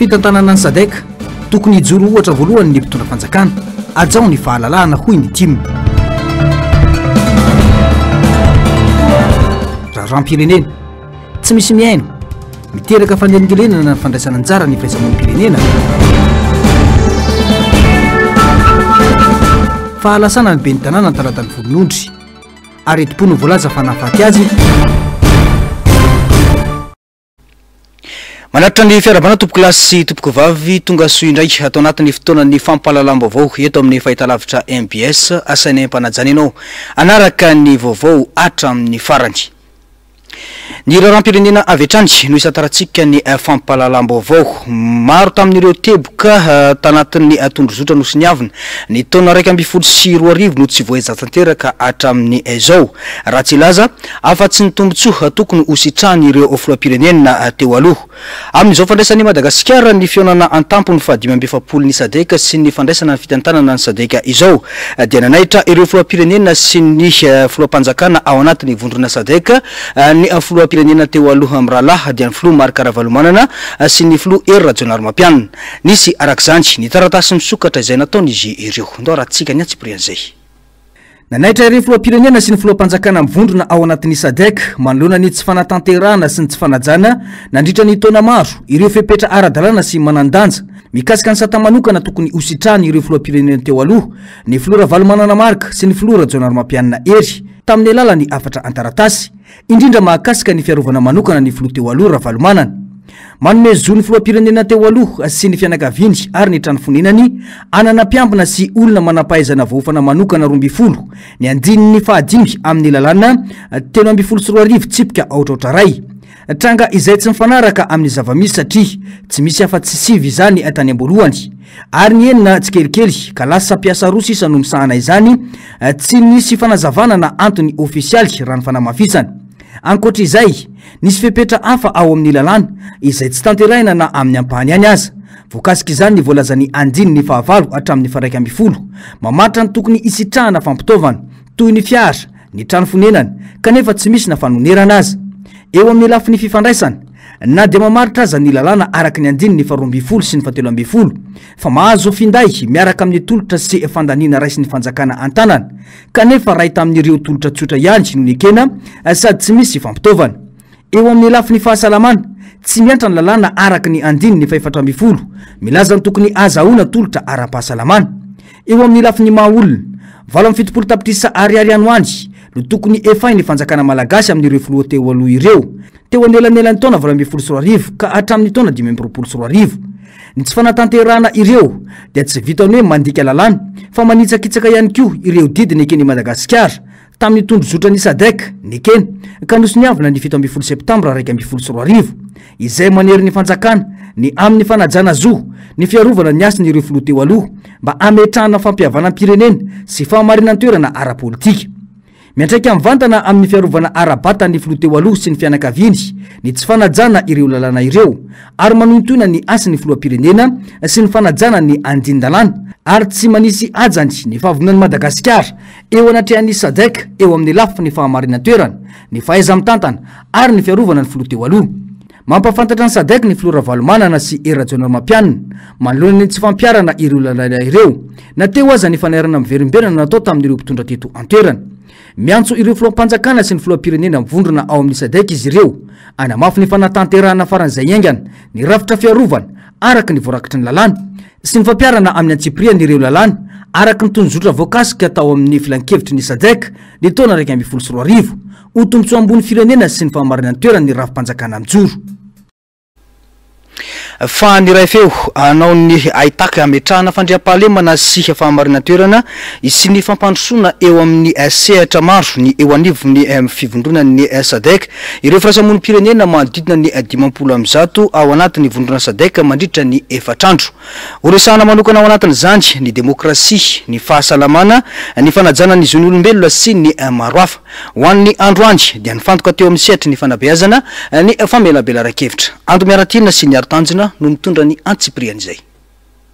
Fitantanana ny Sadec, tokony hijoro ohatra voalohany ny mpitondra fanjakana. Hajao ny fahalalahana hoy ny tim. Raharaham-pirenena, tsy misy mihaino. Miteraka fanelingelenana ny fandraisana anjara ny firaisamonim-pirenena. Fahalasana ny ben'ny tanàna Antalatan'ny Volonondry. Aretim-po no voalaza fa nahafaty azy. Manatitra ny fiarahabana tompokolahy sy tompokovavy tonga soa indray ato anatin'ny fotoanan'ny fampahalalam-baovao eto amin'ny fahitalavitra mbs. Asainay am-panajana ianao hanaraka ny vaovao hatramin'ny farany. Ny raharaham-pirenena avy hatrany no isantarantsika ny fampahalalam-baovao. Maro tamin'ireo teboka tanatin'ny tondrozotra nosoniavina ny taona 2011 no tsy voaheja tanteraka hatramin'izao. Raha tsy hilaza afa-tsy ny tombontsoa tokony ho sitrahan'ireo filoham-pirenena teo aloha. Amin'izao fandraisan'i Madagasikara ny fihaonana an-tampony faha 45 ny Sadc sy ny fandraisana ny fitantanana ny Sadc izao dia nanaitra ireo filoham-pirenena sy ny filoham-panjakana ao anatin'ny vondrona Sadc ny filoham-pirenena teo aloha mirahalahy dia ny filoha Marc Ravalomanana sy ny filoha Hery Rajaonarimampianina. Nisy araka izany ny taratasy misokatra izay nataon'izy ireo. Ndao arahantsika ny antsipirian'izay. Nanaitra ireo filoham-pirenena sy ny filoham-panjakana mivondrona ao anatin'ny Sadec manoloana ny tsy fanatanterahana sy ny tsy fanajana nandritra ny taona maro ireo fepetra ara-dalàna sy manan-danja mikasika ny sata manokana tokony hositrahan'ireo filoham-pirenena teo aloha, ny filoha Ravalomanana Marc sy ny filoha Rajaonarimampianina Hery, tamin'ny alalan'ny hafatra an-taratasy. indrindra mahakasika ny fiarovana manokana ny filoha teo aloha Ravalomanana. Manome zo ny filoham-pirenena teo aloha sy ny fianakaviany ary ny trano fonenany hanana mpiambina sy olona manam-pahaizana voaofana manokana 12 ny andininy fahadimy amin'ny lalàna 2013 tsipika aotraotra iray. Tranga izay tsy mifanaraka amin'ny zava-misy satria tsy misy afa-tsy sivy izany tany am-boalohany ary ny enina tsikelikely ka lasa mpiasa roa sisa no misahana izany, tsy nisy fanazavana na antony ofisialy raha ny fanamafisana. Ankoatra izay, nisy fepetra hafa ao amin'ny lalàna izay tsy tanterahina na amin'ny ampahany ihany aza. Voakasik'izany ny voalazan'ny andininy fahavalo hatramin'ny faha-11 mamaritra ny tokony hisitrahana fampitaovana, toy ny fiara, ny trano fonenana, kanefa tsy misy na fanonerana aza. Eo amin'ny lafiny fifandraisana, na dia mamaritra aza ny lalàna araka ny andininy faharoambinifolo sy ny fahateloambinifolo fa mahazo finday miaraka amin'ny tolotra sy fandaniana raisin'ny fanjakana an-tanana, kanefa iray tamin'ireo tolotra tsotra ihany no nekena sady tsy misy fampitaovana. Eo amin'ny lafiny fahasalamana, tsy miantra ny lalàna araka ny andininy fahefatra ambinifolo milaza ny tokony ahazahoana tolotra ara-pahasalamana. Eo amin'ny lafiny maha olona, 78 tapitrisa ariary any ho any no tokony efain'ny fanjakana malagasy amin'ireo filoha teo aloha ireo, teo anelanelan'ny taona 2018 ka hatramin'ny taona 2025. Ny tsy fanatanterahana ireo dia tsy vitan'ny hoe mandika lalàna fa manitsakitsaka ihany koa ireo didy neken'i Madagasikara tamin'ny tondrozotran'ny Sadec nekena ka nosoniavina ny 17 septambra 2011, izay manery ny fanjakana ny amin'ny fanajana zo ny fiarovana ny hasin'ireo filoha teo aloha mba hametrahana fampihavanam-pirenena sy fahamarinan-toerana ara-politika. Miantraika mivantana amin'ny fiarovana ara-batan'ny filoha teo aloha sy ny fianakaviany ny tsy fanajana ireo lalàna ireo ary manohintohina ny hasin'ny filoham-pirenena sy ny fanajana ny andinin-dalàna ary tsy manisy hajany ny fahavononan'i Madagasikara eo anatrehan'ny Sadec eo amin'ny lafiny fahamarinan-toerana, ny fahaiza-mitantana ary ny fiarovana ny filoha teo aloha. Mampahafantatra ny Sadec ny filoha Ravalomanana sy Hery Rajaonarimampianina manoloana ny tsy fampiharana ireo lalàna ireo, na teo aza ny fanairana miverimberina natao tamin'ireo mpitondra teto an-toerana. Miantso ireo filoham-panjakana sy ny filoham-pirenena mivondrona ao amin'ny Sadec izy ireo hanamafy ny fanatanterahana faran'izay haingana ny rafitra fiarovana araka ny voarakitry ny lalàna sy ny fampiharana amin'ny antsipiriany ireo lalàna araka ny tondrozotra voakasika tao amin'ny filankevitry ny Sadec ny taona 2011 ho tombontsoa ambony firenena sy ny fahamarinan-toeran'ny rafi-panjakana mijoro. Fa niray feo hanao ny haitaky hametrahana fandriampahalemana sy fahamarinan-toerana sy ny fampandrosoana eo amin'ny sehatra maro ny eo anivon'ny fivondronan'ny Sadec ireo firaisamonim-pirenena manodidina ny 150 ao anatin'ny vondrona Sadec mandritra ny efatra andro. Horesahana manokana ao anatin'izany ny demokrasia, ny fahasalamana, ny fanajana ny zon'olombelona sy ny maro hafa. Ho an'ny androany dia nifantoka teo amin'ny sehatry ny fanabeazana ny famelabelaran-kevitra. Ando Miaratiana sy Niaro Tanjona no nitondra ny antsipirian'izay.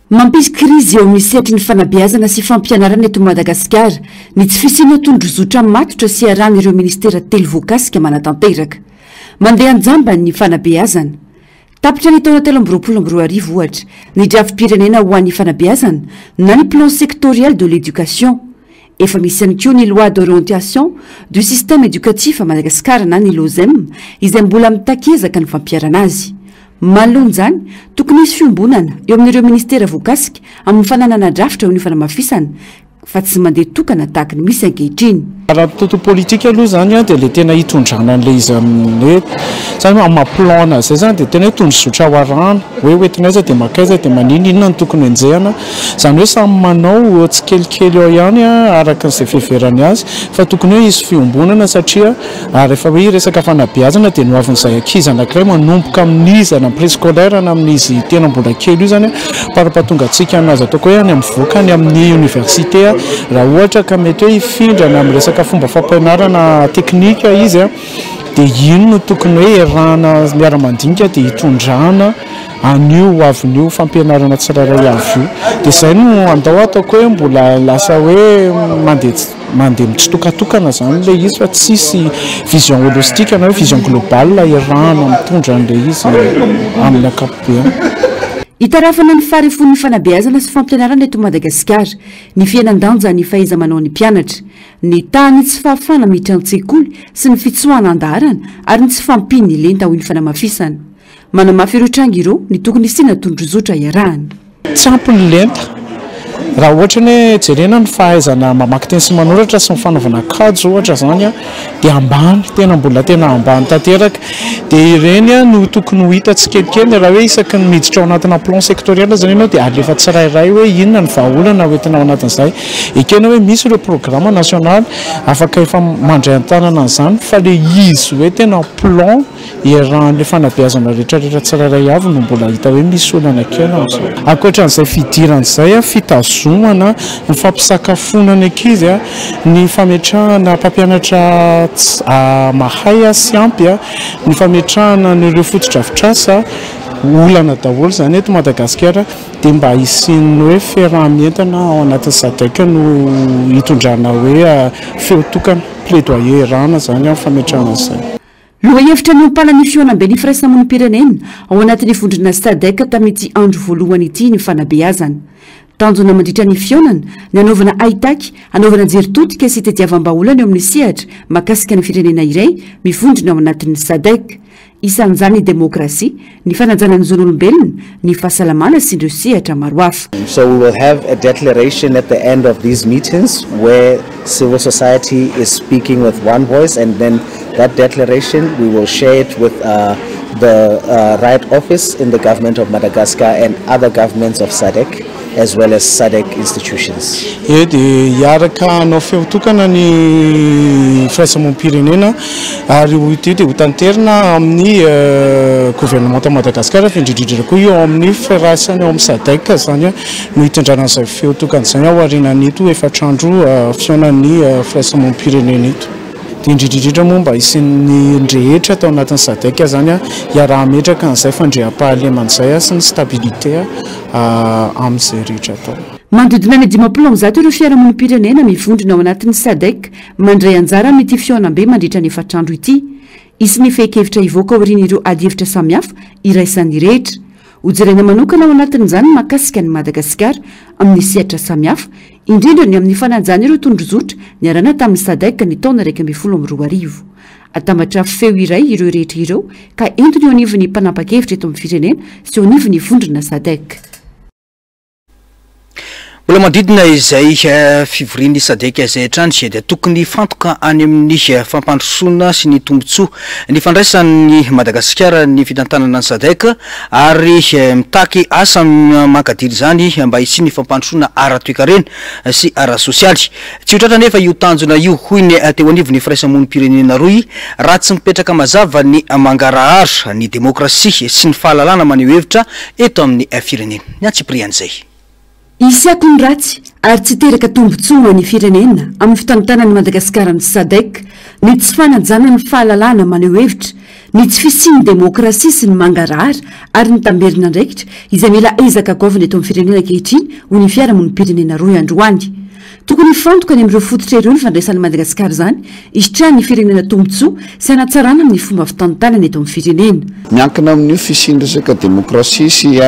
Mampisy krizy eo amin'ny sehatry ny fanabeazana sy fampianarana eto Madagasikara ny tsy fisiana tondrozotra matotra sy iarahan'ireo minisitera telo voakasika manatanteraka. Mandeha an-jambany ny fanabeazana. Tapitra ny taona 2023 ohatra, ny drafi-pirenena ho an'ny fanabeazana na ny plan sectoriel de l'éducation. Efa misy ihany koa ny loi d'orientation du système éducatif à Madagascar na ny LOSEM izay mbola mitaky ezaka ny fampiharana azy. Manoloana izany, tokony hisy fiombonana eo amin'ireo minisitera voakasika amin'ny fananana drafitra ho ny fanamafisana fa tsy mandeha tokana tahaka ny misy ankehitriny. Raha ny tontolo politika aloha izany dia ilay tena hitondrana an'ilay izy amin'ny hoe, izany hoe amin'ny maha plan anazy izay izany dia tena hoe tondrozotra ho arahana, hoe hoentina aiza dia mankaiza dia maninona, inona no tokony henjehina. Izany hoe samy manao tsikelikely ao ihany araka izay fiheverany azy fa tokony hoe hisy fiombonana satria rehefa hoe hiresaka fanabeazana dia ny hoavin'izay ankizy anankiray manomboka amin'izy any amin'ny préscolaire na amin'izy tena mbola kely io izany parapahatonga antsika any azo ataoko hoe any mivoaka any amin'ny université raha ohatra ka mety hoe hifindra any amin'ny resaka fomba fampianarana teknika izy dia iny no tokony hoe iarahana miara-mandinika dia hitondrana an'io ho avin'io fampianarana tsirairay avy io. Dia izay no andao ataoko hoe mbola lasa hoe mandeha mandeha mitsitokatokana izany ilay izy fa tsisy vision holistique na hoe vision globale iarahana mitondra an'ilay izy amin'ny ankapobeny. Itarafana ny faharefon'ny fanabeazana sy fampianarana eto Madagasikara ny fihenan-danjan'ny fahaiza-manaon'ny mpianatra. Ny tahan'ny tsy fahafahana miditra an-tsekoly sy ny fitsoahana an-daharana ary ny tsy fahampian'ny lenta hoy ny fanamafisana. Manamafy ireo tranga ireo ny tokony hisiana tondrozotra iarahana. Tsy ampy ny lenta. Raha ohatra ny hoe jerena ny fahaizana mamaky teny sy manoratra sy ny fanaovana kajy ohatra izany dia ambany, tena mbola tena ambany tanteraka. Dia ireny no tokony ho hita tsikelikely raha hoe isaky ny miditra ao anatina plan sectoriel izany ianao dia alefa tsirairay hoe inona ny vahaolana hoentina ao anatin'izay. Ekena hoe misy ireo programa nasionaly afaka efa mandray an-tanana an'izany fa ilay izy hoe tena plan iarahan'ilay fanabeazana rehetrarehetra tsirairay avy no mbola hita hoe misy olana kely amin'izao. Ankoatra an'izay fidirana izay, fitazomana, ny fampisakafoana ny ankizy, ny fametrahana mpampianatra mahay sy ampy, ny fametrahana an'ireo fotodrafitrasa, olana daholo izany eto Madagasikara. Dia mba hisian'ny hoe fiaraha-mientana ao anatin'ny Sadec no hitondrana hoe feo tokana, plaidoyer erana izany amin'ny fametrahana an'izay. Lohahevitra niompanan'ny fihaonamben'ny firaisamonim-pirenena ao anatin'ny vondrona Sadec tamin'ity andro voalohany ity ny fanabeazana. Tanjona mandritra ny fihaonana ny hanaovana haitaky, hanaovana jery todika sy hitadiavam-bahaolana eo amin'ny sehatra mahakasika ny firenena iray mivondrona ao anatin'ny Sadec. Isan'izany ny demokrasia, ny fanajana ny zon'olombelona, ny fahasalamana sy ireo sehatra maro hafa. So we will have a declaration at the end of these meetings where civil society is speaking with one voice and then that declaration we will share it with the right office in the government of Madagascar and other governments of SADC as well as SADC institutions. Eo dia hiaraka hanao feo tokana ny firaisamonim-pirenena ary io io dia ho tanterina amin'ny governemanta Madagasikara fa indrindra indrindra koa io ao amin'ny firaisana eo amin'ny SADC izany no hitondrana an'izay feo tokana izay ao aorianan'ito efatr'andro fihaonan'ny firaisamonim-pirenena ito. Dia indrindra indrindra moa mba hisian'ny rehetra tao anatin'ny SADC izany hiaraha-metraka an'izay fandriampahalemana izay sy ny stabilité amin'izay rehetra atao. Manodidina ny 150 ireo fiarahamonim-pirenena mivondrona ao anatin'ny Sadec mandray anjara amin'ity fihaonambe mandritra ny efatr'andro ity. Hisy ny fehin-kevitra hivoaka aorian'ireo adihevitra samihafa iraisan'ny rehetra. Hojerena manokana ao anatin'izany ny mahakasika an'i Madagasikara amin'ny sehatra samihafa, indrindra ny amin'ny fanajana ireo tondrozotra niarahana tamin'ny Sadec ny taona 2011. Atambatra feo iray ireo rehetra ireo ka entiny eo anivon'ny mpanapa-kevitra eto amin'ny firenena sy eo anivon'ny vondrona Sadec. Mbola manodidina izay fivorian'ny Sadec izay hatrany dia tokony hifantoka any amin'ny fampandrosoana sy ny tombontsoa ny fandraisan'i Madagasikara ny fitantanana ny Sadec ary mitaky asa mankadiry izany mba hisian'ny fampandrosoana ara-toekarena sy ara-sosialy. Tsy ho tratra anefa io tanjona io, hoy ny teo anivon'ny firaisamonim-pirenena rohy, raha tsy mipetraka mazava ny mangarahara, ny demokrasia sy ny fahalalana maneho hevitra eto amin'ny firenena. Ny antsipirian'izay. Hisy akony ratsy ary tsy hiteraka tombontsoa ho an'ny firenena amin'ny fitantanan'i Madagasikara ny Sadec ny tsy fanajana ny fahalalahana maneho hevitra, ny tsy fisian'ny demokrasia sy ny mangarahara ary ny tamberin'andraikitra izay mila ezaka goavana eto amin'ny firenena ankehitriny, hoy ny fiarahamonim-pirenena rohy androany. Tokony hifantoka any amin'ireo fototra ireo ny fandraisan'i Madagasikara izany, hisitrahan'ny firenena tombontsoa sy hanatsarana amin'ny fomba fitantanana eto amin'ny firenena. Miankina amin'io fisian'ny resaka demokrasia sy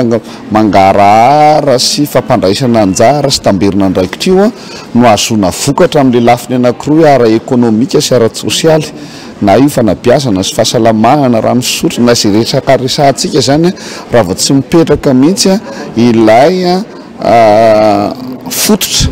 mangarahara sy fampandraisana anjara sy tamberin'andraikitra io no ahazoana vokatra amin'ilay lafiny anankiroa ara-ekonomika sy ara-tsosialy, na io fanabeazana sy fahasalamana na rano fisotro na izay resaka resahantsika izany raha vao tsy mipetraka mihitsy ilay fototra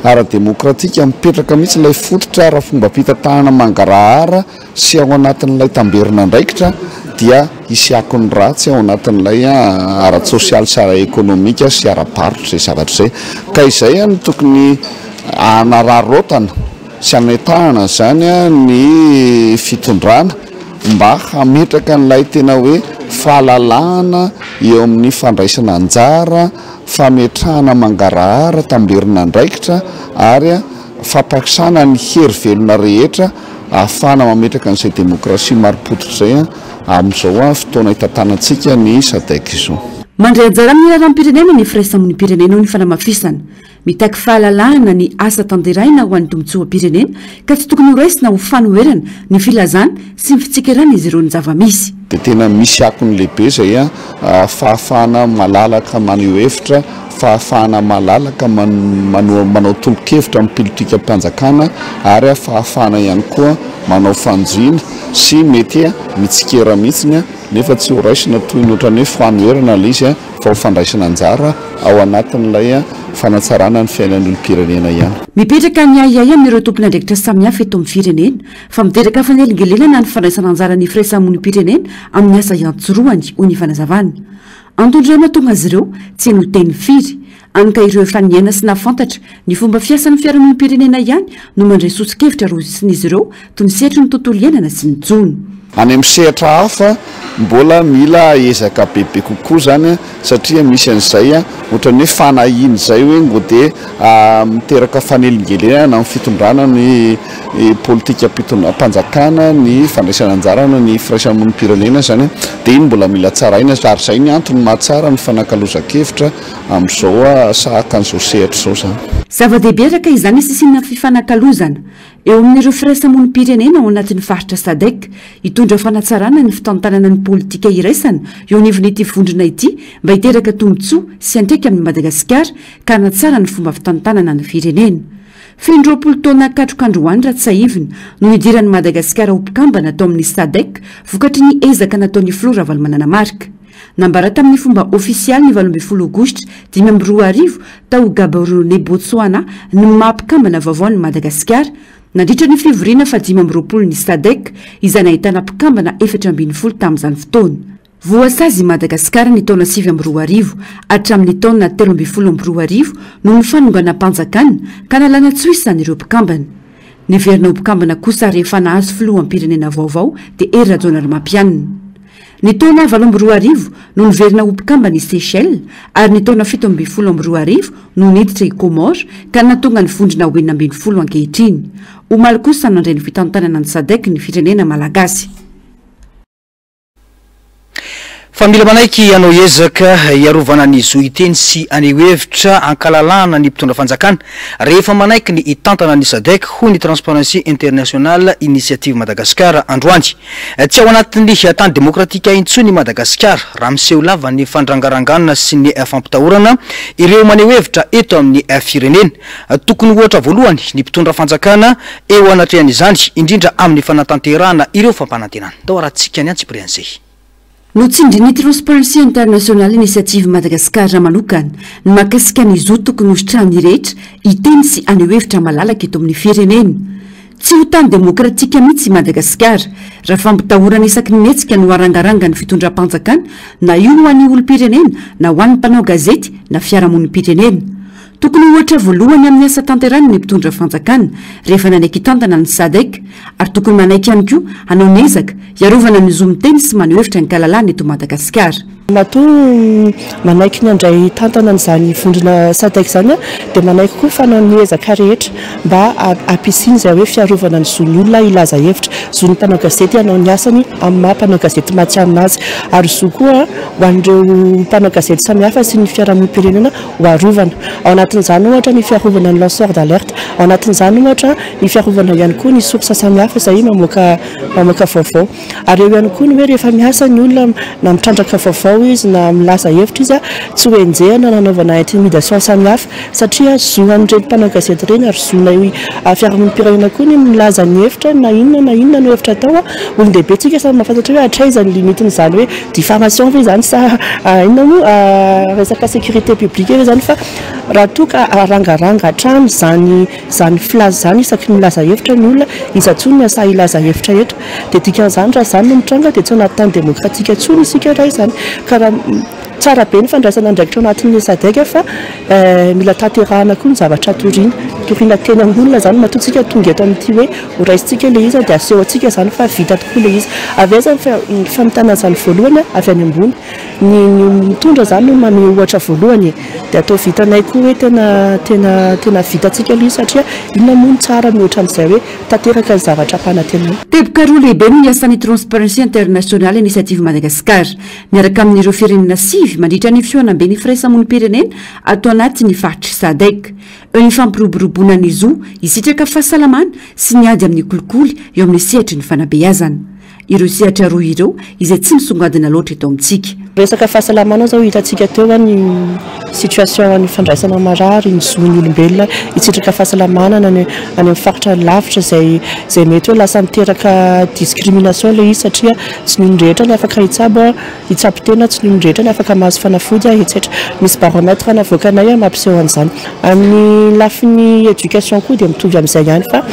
ara-demokratika, mipetraka mihitsy ilay fototra ara-fombam-pitantanana mangarahara sy ao anatin'ilay tamberin'andraikitra dia hisy akony ratsy ao anatin'ilay ara-tsosialy sy ara-ekonomika sy ara-barotra izay zavatra izay. Ka izay no tokony hanararaotana sy hametahana izany ny fitondrana mba hametraka an'ilay tena hoe fahalalahana eo amin'ny fandraisana anjara, fametrahana mangarahara tamberin'andraikitra ary fampakisana ny hery velona rehetra ahafahana mametraka an'izay demokrasia marim-pototra izay amin'izao fotoana hitantanantsika ny Sadec izao. Mandray anjara amin'ny raharaham-pirenena ny firaisamonim-pirenena hoy ny fanamafisana. Mitaky fahalalahana ny asa tanterahina ho an'ny tombontsoam-pirenena ka tsy tokony horaisina ho fanoherana ny filazana sy ny fitsikeran'izy ireo ny zava-misy. Dia tena misy akony lehibe izay fahafahana malalaka maneho hevitra, fahafahana malalaka manao tolo-kevitra amin'ny politikam-panjakana ary fahafahana ihany koa manao fanjohiana sy mety mitsikera mihitsy nefa tsy horaisina toy ny ohatran'ny hoe fanoherana ilay izy. fa ho fandraisana anjara ao anatin'ilay fanatsarana ny fiainan'ny olom-pirenena ihany. Mipetraka ny ahiahy amin'ireo tompon'andraikitra samihafa eto amin'ny firenena fa miteraka fanelingelenana ny fandraisana anjaran'ny firaisamonim-pirenena amin'ny asa iantsorohany, hoy ny fanazavana. Antony iray mahatonga azy ireo tsy heno teny firy, hany ka ireo efa niaina sy nahafantatra ny fomba fiasan'ny fiarahamonim-pirenena ihany no mandray soso-kevitra rosin'izy ireo toy ny sehatry ny tontolo iainana sy ny jono. Any amin'ny sehatra hafa mbola mila ezaka bebe kokoa izany satria misy an'izay ohatran'ny hoe fanahiana izay hoe ngo dia miteraka fanelingelenana amin'ny fitondrana ny politikam-pitondram-panjakana ny fandraisana anjara ny firaisamonim-pirenena izany dia iny mbola mila tsaraina ary izay ny antony mahatsara ny fanakalozan-kevitra amin'izao sahaka an'izao sehatra izao izany. Zava-dehibe araka izany ny fisiana fifanakalozana eo amin'ireo firaisamonim-pirenena ao anatin'ny faritra Sadec, hitondra fanatsarana ny fitantanana ny politika iraisana eo anivon'ity vondrona ity mba hiteraka tombontsoa sy hiantraika amin'i Madagasikara ka hanatsara ny fomba fitantanana ny firenena. Feno 20 taona katroka androany raha tsiahivina no nidiran'i Madagasikara ho mpikambana tao amin'ny Sadec vokatry ny ezaka nataon'ny filoha Ravalomanana Marc. Nambara tamin'ny fomba ofisialy ny 18 aogositra 2005 tao Gaborone, Botswana ny maha mpikambana vaovao an'i Madagasikara, nandritra ny fivoriana faha-25 ny Sadec izay nahitana mpikambana 14 tamin'izany fotoana. Voasazy i Madagasikara ny taona 2009 hatramin'ny taona 2013 noho ny fanonganam-panjakana ka nalana tsy ho isan'ireo mpikambana. Niverina ho mpikambana kosa rehefa nahazo filoham-pirenena vaovao dia Hery Rajaonarimampianina. Ny taona 2008 no niverina ho mpikambana i Seychelles ary ny taona 2017 no niditra i Comores ka nahatonga ny vondrona ho 16 ankehitriny. Omaly kosa nandray ny fitantanana ny Sadec ny firenena malagasy. Fa mila manaiky hanao ezaka hiarovana ny zo hiteny sy haneho hevitra ankalalahana ny mpitondra fanjakana rehefa manaiky ny hitantana ny Sadec, hoy ny Transparency International Initiative Madagascar androany. Tsy ao anatin'ny tany demokratika intsony i Madagasikara raha miseho lava ny fandrangarangana sy ny fampitahorana ireo maneho hevitra eto amin'ny firenena. Tokony ho ohatra voalohany ny mpitondra fanjakana eo anatrehan'izany, indrindra amin'ny fanatanterahana ireo fampanantenana. Ndao arahantsika ny antsipirian'izay. Notsindrin'ny Transparency International Initiative Madagascar manokana ny mahakasika ny zo tokony hositrahan'ny rehetra hiteny sy haneho hevitra malalaka eto amin'ny firenena. Tsy ho tany demokratika mihitsy i Madagasikara raha fampitahorana isaky ny mihetsika no arangarangan'ny fitondram-panjakana na io ho an'ny olom-pirenena na ho an'ny mpanao gazety na fiarahamonim-pirenena. Tokony ho ohatra voalohany amin'ny asa tanterahiny ny mpitondra fanjakana rehefa nanaiky hitantana ny Sadec ary tokony manaiky ihany koa hanao ny ezaka hiarovana ny zo miteny sy maneho hevitra an-kalalahana eto Madagasikara. Matoa manaiky ny handray tantana an'izany vondrona Sadec izany dia manaiky koa fa hanao ny ezaka rehetra mba hampisiana izay hoe fiarovana ny zon'ny olona hilaza hevitra, zon'ny mpanao gazety hanao ny asany amin'ny maha mpanao gazety matihanina azy ary zo koa ho an'ireo mpanao gazety samihafa sy ny fiarahamonim-pirenena ho arovana. Ao anatin'izany ohatra ny fiarovana ny lanceur d'alerte, ao anatin'izany ohatra ny fiarovana ihany koa ny source samihafa izay mamoaka mamoaka vaovao. Ary eo ihany koa ny hoe rehefa miasa ny olona na mitrandraka vaovao izy na milaza hevitra izy, tsy ho enjehina na hanaovana intimidation samihafa satria zo an'ireny mpanao gazety ireny ary zonay fiarahamonim-pirenena koa ny milaza ny hevitra na inona na inona no hevitra atao. Olon-dehibe tsika samy mahafantatra hoe hatraiza ny limite-n'izany hoe diffamation ve izany sa inona moa resaka sécurité publique ve izany fa raha toa ka arangaranga hatrany izany izany filaza izany isaky ny milaza hevitra ny olona, iza intsony ny hasahy hilaza hevitra eto? Dia dikan'izany raha izany no mitranga dia tsy ao anaty tany demokratika intsony isika raha izany. Ka raha tsara be ny fandraisana andraikitra ao anatin'ny Sadec fa mila tanterahana koa ny zavatra toriana. Toriana teny amin'ny olona izany matoa tsika tonga eto amin'ity hoe ho raisintsika ilay izy dia asehontsika izany fa vita tokoa ilay izy. Avy aiza ny famitana an'izany voalohany? Avy any ambony. Ny mitondra izany no manome ohatra voalohany e. Dia atao vitanay koa hoe tena tena tena vitantsika ilay izy satria inona moa no tsara mihoatra an'izay hoe tanteraka ny zavatra ampanantenaina. Teboka roa lehibe no niasan'ny Transparency International Initiative Madagascar, miaraka amin'ireo firenena sivy mandritra ny fihaonamben'ny firaisamonim-pirenena ato anatin'ny faritry Sadec. Eo ny fampiroboroboana ny zo hisitraka fahasalamana sy ny ady amin'ny kolikoly eo amin'ny sehatry ny fanabeazana. Ireo sehatra roa ireo izay tsy misongadina loatra eto amintsika. Resaka fahasalamana zao hitantsika teo ny situation an'ny fandraisana marary, ny zon'ny olombelona hitsitraka fahasalamana any amin'ny faritra lavitra izay izay mety hoe lasa miteraka discrimination ilay izy satria tsy ny olon-drehetra ny afaka hitsabo, hitsabo tena, tsy ny olon-drehetra ny afaka mahazo fanafody etsetra. Misy baromètre navoakanay mampiseho an'izany. Amin'ny lafiny éducation koa dia mitovy amin'izay ihany fa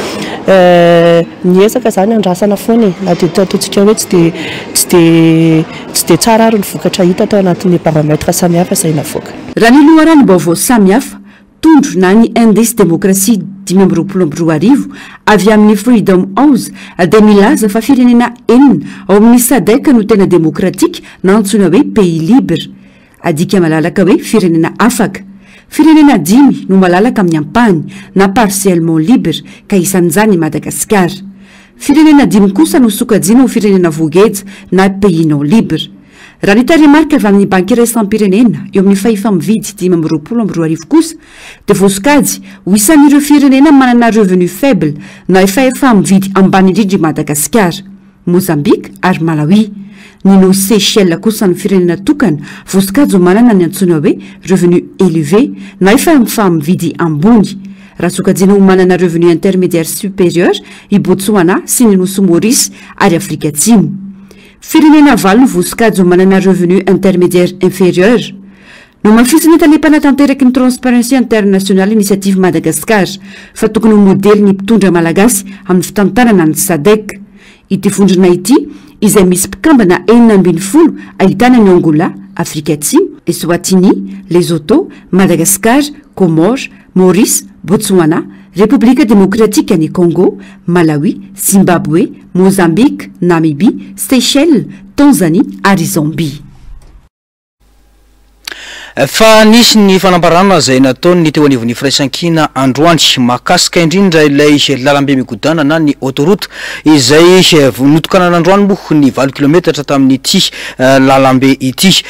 Ny ezaka izany andrasana foana e, na dia ataontsika hoe tsy dia tsy dia tsy dia tsara ary ny vokatra hita tao anatin'ny baromètre samihafa izay navoaka. Raha ny loharanom-baovao samihafa, tondro na ny Indice Demokrasia 2025 avy amin'ny Freedom House dia milaza fa firenena enina ao amin'ny Sadec no tena demokratika na antsoina hoe pays libre. Adika malalaka hoe firenena afaka. Firenena dimy no malalaka amin'ny ampahany na partiellement libre ka isan'izany i Madagasikara. Firenena dimy kosa no sokajiana ho firenena voageja na pays non libre. Raha ny tarehimarika avy amin'ny Banky iraisam-pirenena eo amin'ny fahefa-mividy 2025 kosa dia voasokajy ho isan'ireo firenena manana revenu faible na fahefa-mividy ambany indrindra i Madagasikara. Mozambika ary Malawi. Ny nosy Seychelles kosa no firenena tokana voasokajy ho manana ny antsoina hoe revenu élevé na efa mifaha-mividy ambony. Raha sokajiana ho manana revenu intermédiaire supérieur i Botswana sy ny nosy Maurice ary Afrika Atsimo. Firenena valo no voasokajy ho manana revenu intermédiaire inférieur. Nohamafisin'ny tale mpanatanteraky ny Transparency International Initiative Madagascar fa tokony ho modely ny mpitondra malagasy amin'ny fitantanana ny Sadec. Ity vondrona ity izay misy mpikambana 16 ahitana an'i Angola, Afrika Atsimo, Eswatini, Lesotho, Madagascar, Comores, Maurice, Botswana, Repoblika Demokratikan'i Congo, Malawi, Zimbabwe, Mozambique, Namibie, Seychelles, Tanzanie ary Zambie. Fa nisy ny fanambarana izay nataon'ny teo anivon'ny firaisankina androany mahakasika indrindra ilay lalambe migodàna na ny autoroute izay notokanana androany moa ny valo kilometatra tamin'ity lalambe ity.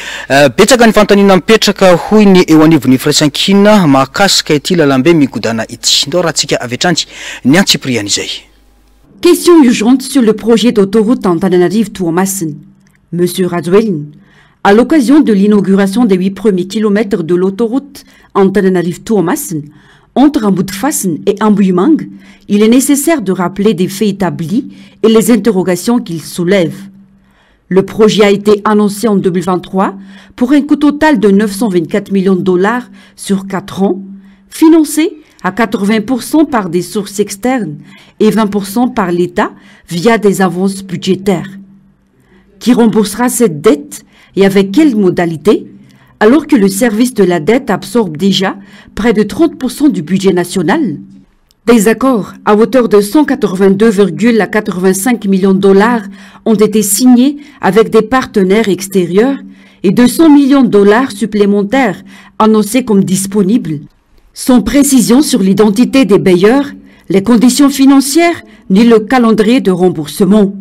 Betsaka ny fanontaniana mipetraka hoy ny eo anivon'ny firaisankina mahakasika ity lalambe migodàna ity. Ndao rahantsika avy hatrany ny antsipirian'izay. Question urgente sur le projet d'autoroute Antananarivo-Toamasina. Monsieur Rajoelina, à l'occasion de l'inauguration des huit premiers kilomètres de l'autoroute Antananarivo-Toamasina, entre Ambodifasina et Ambohimanga, il est nécessaire de rappeler des faits établis et les interrogations qu'ils soulèvent. Le projet a été annoncé en 2023 pour un coût total de 924 millions de dollars sur 4 ans, financé à 80% par des sources externes et 20% par l'État via des avances budgétaires. Qui remboursera cette dette et avec quelle modalité alors que le service de la dette absorbe déjà près de 30% du budget national? Des accords à hauteur de 182,85 millions de dollars ont été signés avec des partenaires extérieurs et 200 millions de dollars supplémentaires annoncés comme disponibles, sans précision sur l'identité des bailleurs, les conditions financières ni le calendrier de remboursement.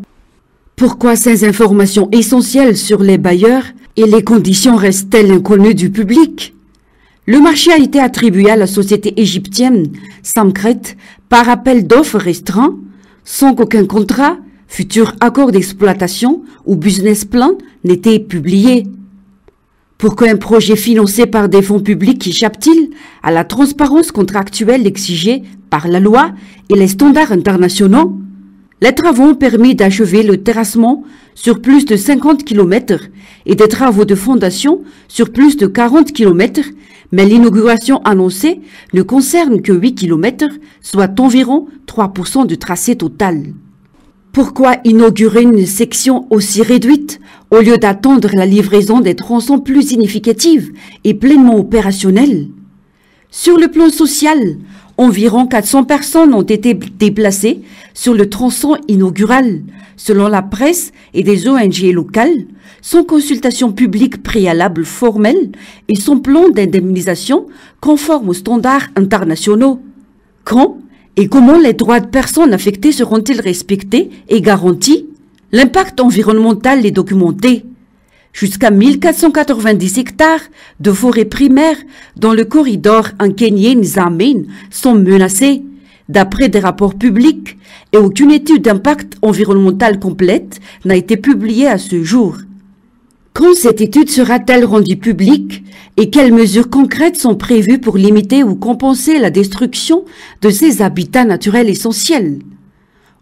Pourquoi ces informations essentielles sur les bailleurs et les conditions restent-elles inconnues du public? Le marché a été attribué à la société égyptienne Samcret par appel d'offres restreint, sans qu'aucun contrat, futur accord d'exploitation ou business plan n'ait été publié. Pourquoi un projet financé par des fonds publics échappe-t-il à la transparence contractuelle exigée par la loi et les standards internationaux? Les travaux ont permis d'achever le terrassement sur plus de 50 km et des travaux de fondation sur plus de 40 km, mais l'inauguration annoncée ne concerne que 8 km, soit environ 3% du tracé total. Pourquoi inaugurer une section aussi réduite au lieu d'attendre la livraison des tronçons plus significatives et pleinement opérationnels? Sur le plan social, environ 400 personnes ont été déplacées sur le tronçon inaugural, selon la presse et des ONG locales, sans consultation publique préalable formelle et sans plan d'indemnisation conforme aux standards internationaux. Quand et comment les droits de personnes affectées seront-ils respectés et garantis? L'impact environnemental est documenté. Jusqu'à 1490 hectares de forêt primaire dans le corridor Ankenien-Zamen sont menacés, d'après des rapports publics, et aucune étude d'impact environnemental complète n'a été publiée à ce jour. Quand cette étude sera-t-elle rendue publique et quelles mesures concrètes sont prévues pour limiter ou compenser la destruction de ces habitats naturels essentiels?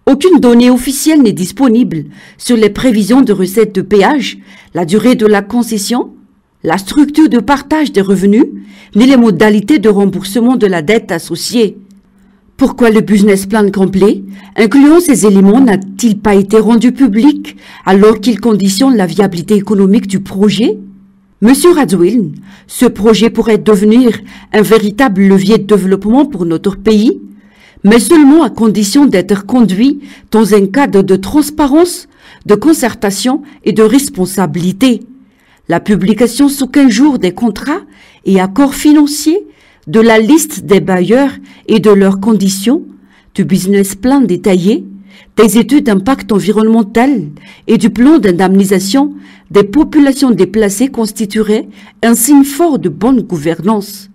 Aucune donnée officielle n'est disponible sur les prévisions de recettes de péage, la durée de la concession, la structure de partage des revenus, ni les modalités de remboursement de la dette associée. Pourquoi le business plan complet, incluant ces éléments, n'a-t-il pas été rendu public alors qu'il conditionne la viabilité économique du projet? Monsieur Rajoelina, ce projet pourrait devenir un véritable levier de développement pour notre pays, mais seulement à condition d'être conduit dans un cadre de transparence, de concertation et de responsabilité. La publication sous 15 jours des contrats et accords financiers, de la liste des bailleurs et de leurs conditions, du business plan détaillé, des études d'impact environnemental et du plan d'indemnisation des populations déplacées constituerait un signe fort de bonne gouvernance.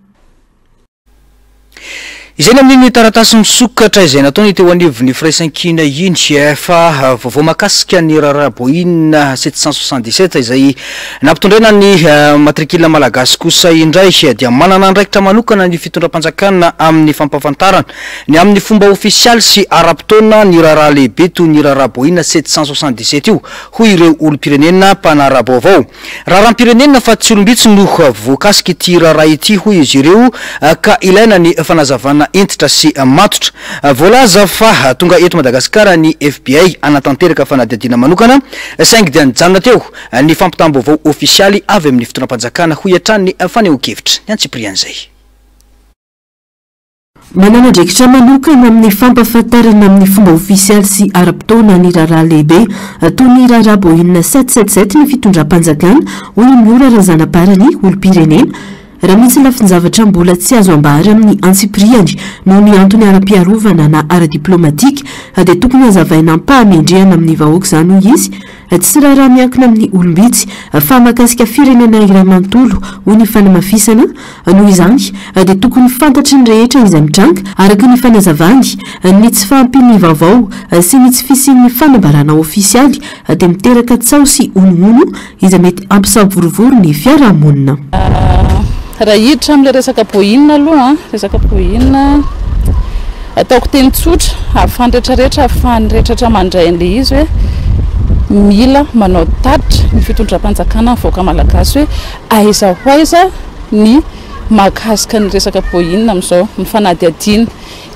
Izay ny amin'iny taratasy misokatra izay nataony teo anivon'ny firaisankina iny fa vaovao mahakasika ny raharaha Boeing 777 izay nampitondraina ny matricule malagasy kosa indray dia manana andraikitra manokana ny fitondram-panjakana amin'ny fampahafantarana ny amin'ny fomba ofisialy sy ara-potoana ny raharaha lehibe toy ny raharaha Boeing 777 io, hoy ireo olom-pirenena mpanara-baovao. Raharaham-pirenena fa tsy olom-bitsy no voakasika ity raharaha ity, hoy izy ireo, ka ilaina ny fanazavana hentitra sy matotra. Voalaza fa tonga eto Madagasikara ny FBI hanatanteraka fanadihadiana manokana, saingy dia nijanona teo ny fampitam-baovao ofisialy avy amin'ny fitondram-panjakana, hoy hatrany ny fanehoan-kevitra. Ny antsipirian'izay. Manana andraikitra manokana amin'ny fampahafantarana amin'ny fomba ofisialy sy ara-potoana ny raharaha lehibe toy ny raharaha Boeing 777 ny fitondram-panjakana, hoy ny Miora Razanaparany, olom-pirenena. Raha misy lafin-javatra mbola tsy azo ambara amin'ny antsipiriany noho ny antony ara-piarovana na ara-diplomatika dia tokony hazavaina am-pahamendrehana amin'ny vahoaka izany, hoy izy. Tsy raharaha miankina amin'ny olom-bitsy fa mahakasika firenena iray manontolo, hoy ny fanamafisana. Noho izany dia tokony fantatry ny rehetra izay mitranga, araka ny fanazavany. Ny tsy fahampian'ny vaovao sy ny tsy fisian'ny fanambarana ofisialy dia miteraka tsaho sy honohono izay mety hampisavorovoro ny fiarahamonina. Raha hiditra amin'ilay resaka Boeing aloha, resaka Boeing ataoko teny tsotra ahafahan'ny rehetrarehetra, ahafahan'ny rehetrarehetra mandray an'ilay izy hoe mila manao tatitra ny fitondram-panjakana ny vahoaka malagasy hoe aiza ho aiza ny mahakasika ny resaka Boeing amin'izao, ny fanadihadiana.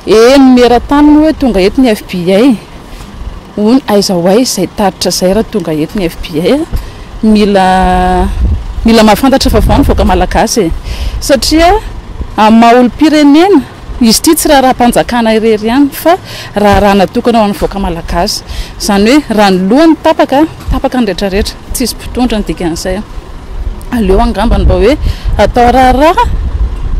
Eny miera-tany moa hoe tonga eto ny FBI, hono aiza ho aiza izay tatitra izay raha tonga eto ny FBI. Mila mila mahafantatra vaovao ny vahoaka malagasy e, satria amin'ny maha olom-pirenena izy ity tsy raharaham-panjakana irery ihany fa raharaha natokana ho an'ny vahoaka malagasy. Izany hoe raha ny lohany tapaka, tapaka ny rehetrarehetra, tsisy mpitondra ny dikan'izay. Aleo angambany mba hoe atao raharaha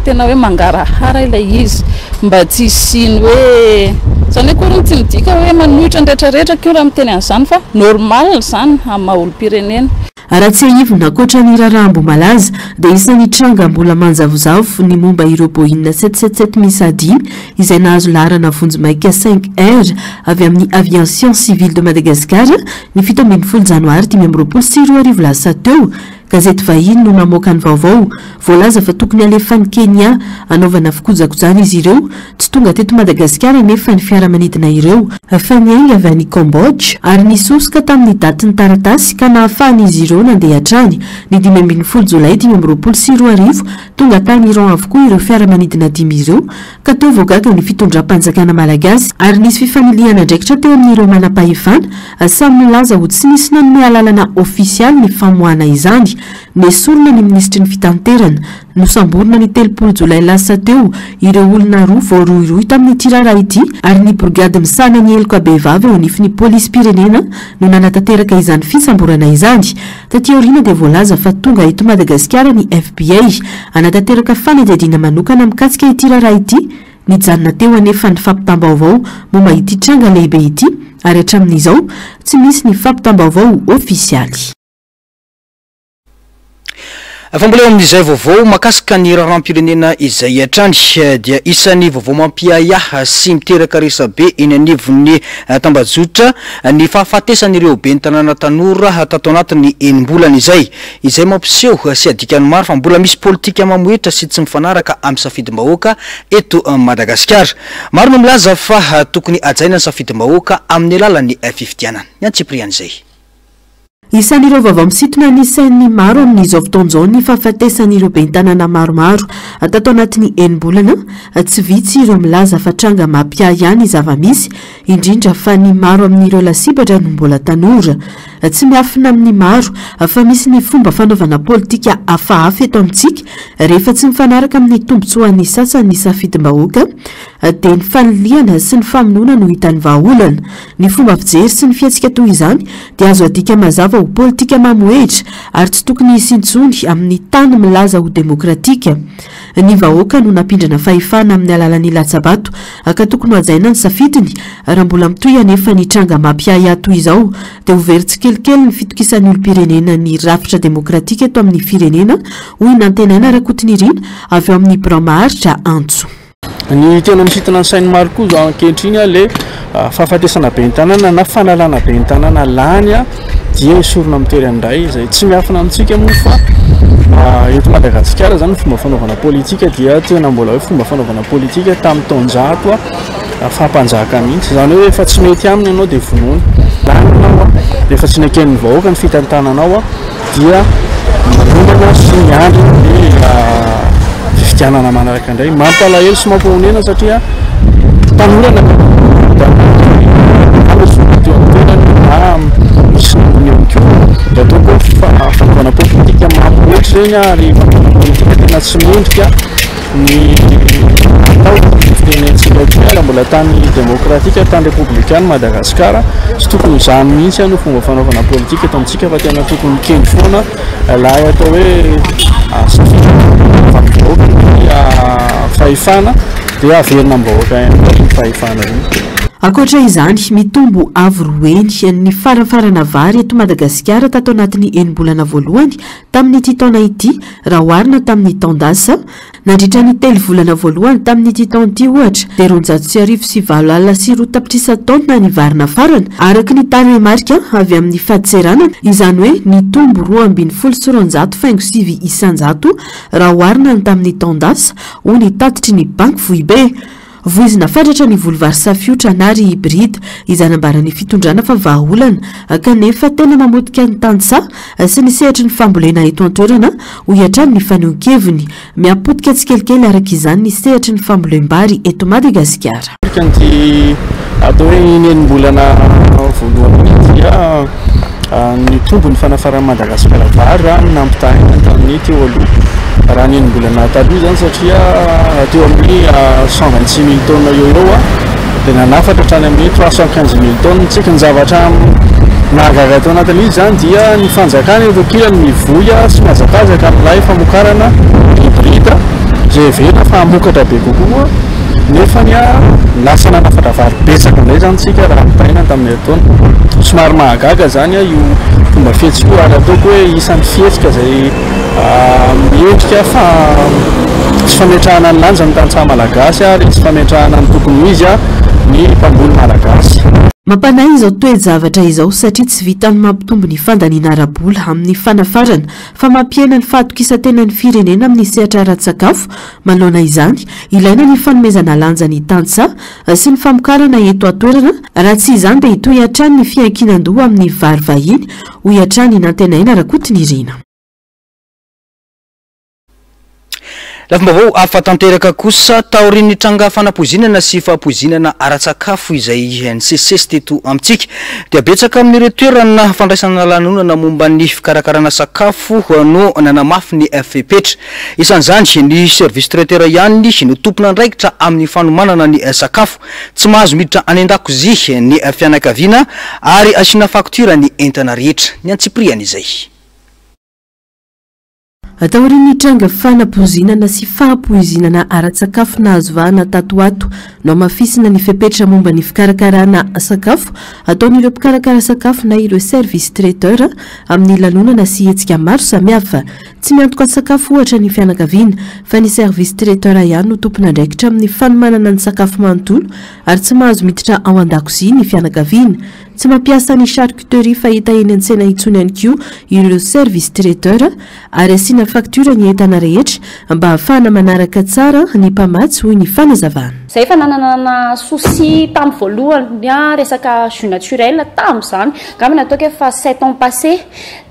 tena hoe mangarahara ilay izy mba tsy hisian'ny hoe, izany hoe akory tsy midika hoe manohitra ny rehetra rehetra akory raha miteny an'izany fa normal izany amin'ny maha olom-pirenena. Raha tsiahivina, ankoatra ny raharaha Ambohimalaza, dia isan'ny tranga mbola manjavozavo ny momba ireo Boeing 777 miisa dimy izay nahazo laharana vonjimaika cinq R avy amin'ny Aviation Civile de Madagascar ny 17 janoary 2025 lasa teo. Gazety vahiny no namoaka ny vaovao. Voalaza fa tokony halefa any Kenya hanaovana fikojakojana izy ireo. Tsy tonga teto Madagasikara anefa ny fiaramanidina ireo, fa niainga avy any Cambodge ary nisosoka tamin'ny datin'ny taratasy ka nahafahan'izy ireo nandeha hatrany. Ny 15 jolay 2025, tonga tany Iran avokoa ireo fiaramanidina dimy ireo ka teo vao gaga ny fitondram-panjakana malagasy ary nisy fifanilihana andraikitra teo amin'ireo manam-pahefana samy nilaza ho tsy nisy nanome alalana ofisialy ny famoahana izany. Nesorina ny minisitry ny fitanterana. Nosamborina ny 30 jolay lasa teo ireo olona roa voarohirohy tamin'ity raharaha ity ary ny brigady misahana ny heloka bevava eo anifon'ny polisim-pirenena no nanatanteraka izany fisamborana izany. Taty aoriana dia voalaza fa tonga eto Madagasikara ny FBI hanatanteraka fanadihadiana manokana mikasika ity raharaha ity, nijanona teo anefa ny fampitam-baovao momba ity tranga lehibe ity ary hatramin'izao tsy misy ny fampitam-baovao ofisialy. Fa mbola eo amin'izay vaovao mahakasika ny raharaham-pirenena izay hatrany dia isan'ny vaovao mampiahiahy sy miteraka resabe eny anivon'ny tambajotra ny fahafatesan'ireo ben'ny tanàna tanora tato anatin'ny enim-bolana izay, izay mampiseho sy adikan'ny maro fa mbola misy politika mamohehitra sy tsy mifanaraka amin'ny safidim-bahoaka eto Madagasikara. Maro no milaza fa tokony hajaina ny safidim-bahoaka amin'ny alalan'ny fifidianana. Ny antsipirian'izay. Isan'ireo vaovao misintona ny sain'ny maro amin'izao fotoana izao ny fahafatesan'ireo ben'ny tanàna maromaro tato anatin'ny enim-bolana. Tsy vitsy ireo milaza fa tranga mampiahiahy ny zava-misy, indrindra fa ny maro amin'ireo lasibatra no mbola tanora. Tsy miafina amin'ny maro fa misy ny fomba fanaovana politika hafahafa eto amintsika rehefa tsy mifanaraka amin'ny tombontsoan'ny sasany ny safidim-bahoaka dia ny fanilihana sy ny famonoana no hitany vahaolana. Ny fomba fijery sy ny fihetsika toy izany dia azo adika mazava ho politika mamohehitra ary tsy tokony hisy intsony amin'ny tany milaza ho demokratika. Ny vahoaka no nampindrana fahefana amin'ny alalan'ny latsa-bato ka tokony hohajaina ny safidiny. Raha mbola mitohy anefa ny tranga mampiahiahy toy izao dia ho very tsikelikely ny fitokisan'ny olom-pirenena ny rafitra demokratika eto amin'ny firenena, hoy Nantenaina Rakotonirina avy ao amin'ny birao maharitra Antso. Ny tena misintona ny sain'ny maro koa izao ankehitriny ilay fahafatesana ben'ny tanàna na fanalana ben'ny tanàna lany dia esorina amin'ny tery indray izay tsy miafina amintsika moa fa eto Madagasikara izany ny fomba fanaovana politika dia tena mbola hoe fomba fanaovana politika tamin'ny taonjato faha-mpanjaka mihitsy. Izany hoe rehefa tsy mety aminy ianao dia vonoina. Lany ianao rehefa tsy neken'ny vahoaka ny fitantananao dia manomana sy miandry ny fifidianana manaraka indray. Mampalahelo sy mampahonena satria tanora na teo amin'ny tenany na misy namany ihany koa dia ataoko hoe fanaovana politika mampiotra ireny ary fanaovana politika tena tsy mendrika ny atao ny firenentsika ity raha mbola tany demokratika, tany repoblikana Madagasikara. Tsy tokony ho izany mihitsy no fomba fanaovana politika eto amintsika fa tena tokony mikendry foana ilay atao hoe safidy avy amin'ny vahoaka ny fahefana dia averina amin'ny vahoaka ihany koa iny fahefana iny. Ankoatra izany, mitombo avo roa heny ny farafarana vary eto Madagasikara tato anatin'ny enim-bolana voalohany Tamin'ity taona ity, raha oharina tamin'ny taon-dasa, nandritra ny telo volana voalohany tamin'ity taona ity ohatra, dia 82,082 tapitrisa taonina ny vary nafarana, araka ny tarehimarika avy amin'ny fadintseranana, izany hoe nitombo 212,9% raha oharina ny tamin'ny taon-dasa, hoy ny tatitry ny Banky Foibe. Voizina fatratra ny voly vary safiotra na riz hybride izay nambaran'ny fitondrana fa vahaolana kanefa tena mamotika ny tantsaha sy ny sehatry ny fambolena eto an-toerana, hoy hatrany ny fanehoan-keviny. Mihapotika tsikelikely araka izany ny sehatry ny fambolem-bary eto Madagasikara. Ity atao hoe iny enim-bolana voalohany iny dia Nitombo ny fanafaran'i Madagasikara vary raha ny nampitahaina tamin'ny teo aloha. Raha ny enim-bolana taloha izany satria teo amin'ny 126 mille tonnes eo eo dia nanafatra hatrany amin'ny 315 mille tonnes. Tsika ny zavatra Mahagaga tao anatin'izy izany dia ny fanjakana eto ankilany mivoy sy mihazakazaka amin'ilay famokarana hybride izay heverina fa hamokatra be kokoa nefany lasa nanafatra vary betsaka indray izany isika raha ampitahaina tamin'ny herintaona. Somary mahagaga izany io fomba fihetsika io ary ataoko hoe isan'ny fihetsika izay miendrika fa tsy fametrahana ny lanjany tantsaha malagasy ary tsy fametrahana ny tokony ho izy ny mpamboly malagasy. Mampanahy izao toe-javatra izao satria tsy vitan'ny mampitombo ny fandaniana ara-bola amin'ny fanafarana fa mampihena ny fahatokisan-tenan'ny firenena amin'ny sehatra ara-tsakafo. Manoloana izany, ilaina ny fanomezana lanja ny tantsaha sy ny famokarana eto an-toerana, raha tsy izany dia hitohy hatrany ny fiankinan-doha amin'ny vary vahiny, hoy hatrany i Nantenaina Rakotonirina. Lafim-baovao hafa tanteraka kosa, taorian'ny tranga fanapoizinana sy fahapoizinana ara-tsakafo izay nisesisesy teto amintsika, dia betsaka amin'ireo toerana fandraisana lanonana momba ny fikarakarana sakafo no nanamafy ny fepetra. Isan'izany, ny service traiteur ihany no tompon'andraikitra amin'ny fanomanana ny sakafo. Tsy mahazo miditra any an-dakozia ny fianakaviana ary asiana faktiora ny entana rehetra. Ny antsipiriany izay. Taorian'ny tranga fanapoizinana sy fahapoizinana ara-tsakafo nahazo vahana tato ho ato, nohamafisina ny fepetra momba ny fikarakarana sakafo ataon'ireo mpikarakara sakafo na ireo service traiteur amin'ny lanonana sy hetsika maro samihafa. Tsy miantoka sakafo ohatra ny fianakaviana fa ny service traiteur ihany no tompon'andraikitra amin'ny fanomanana ny sakafo manontolo ary tsy mahazo miditra ao an-dakozia ny fianakaviana. Tsy mampiasa ny charcuterie fahita eny an-tsena intsony ihany koa ireo service traiteur ary asiana facture ny entana rehetra mba hahafahana manaraka tsara ny mpamatsy hoy ny fanazavana. Zay efa nanana souci tamin'ny voalohany resaka jus naturel tamin'izany, angamba ny ataoko efa sept ans passé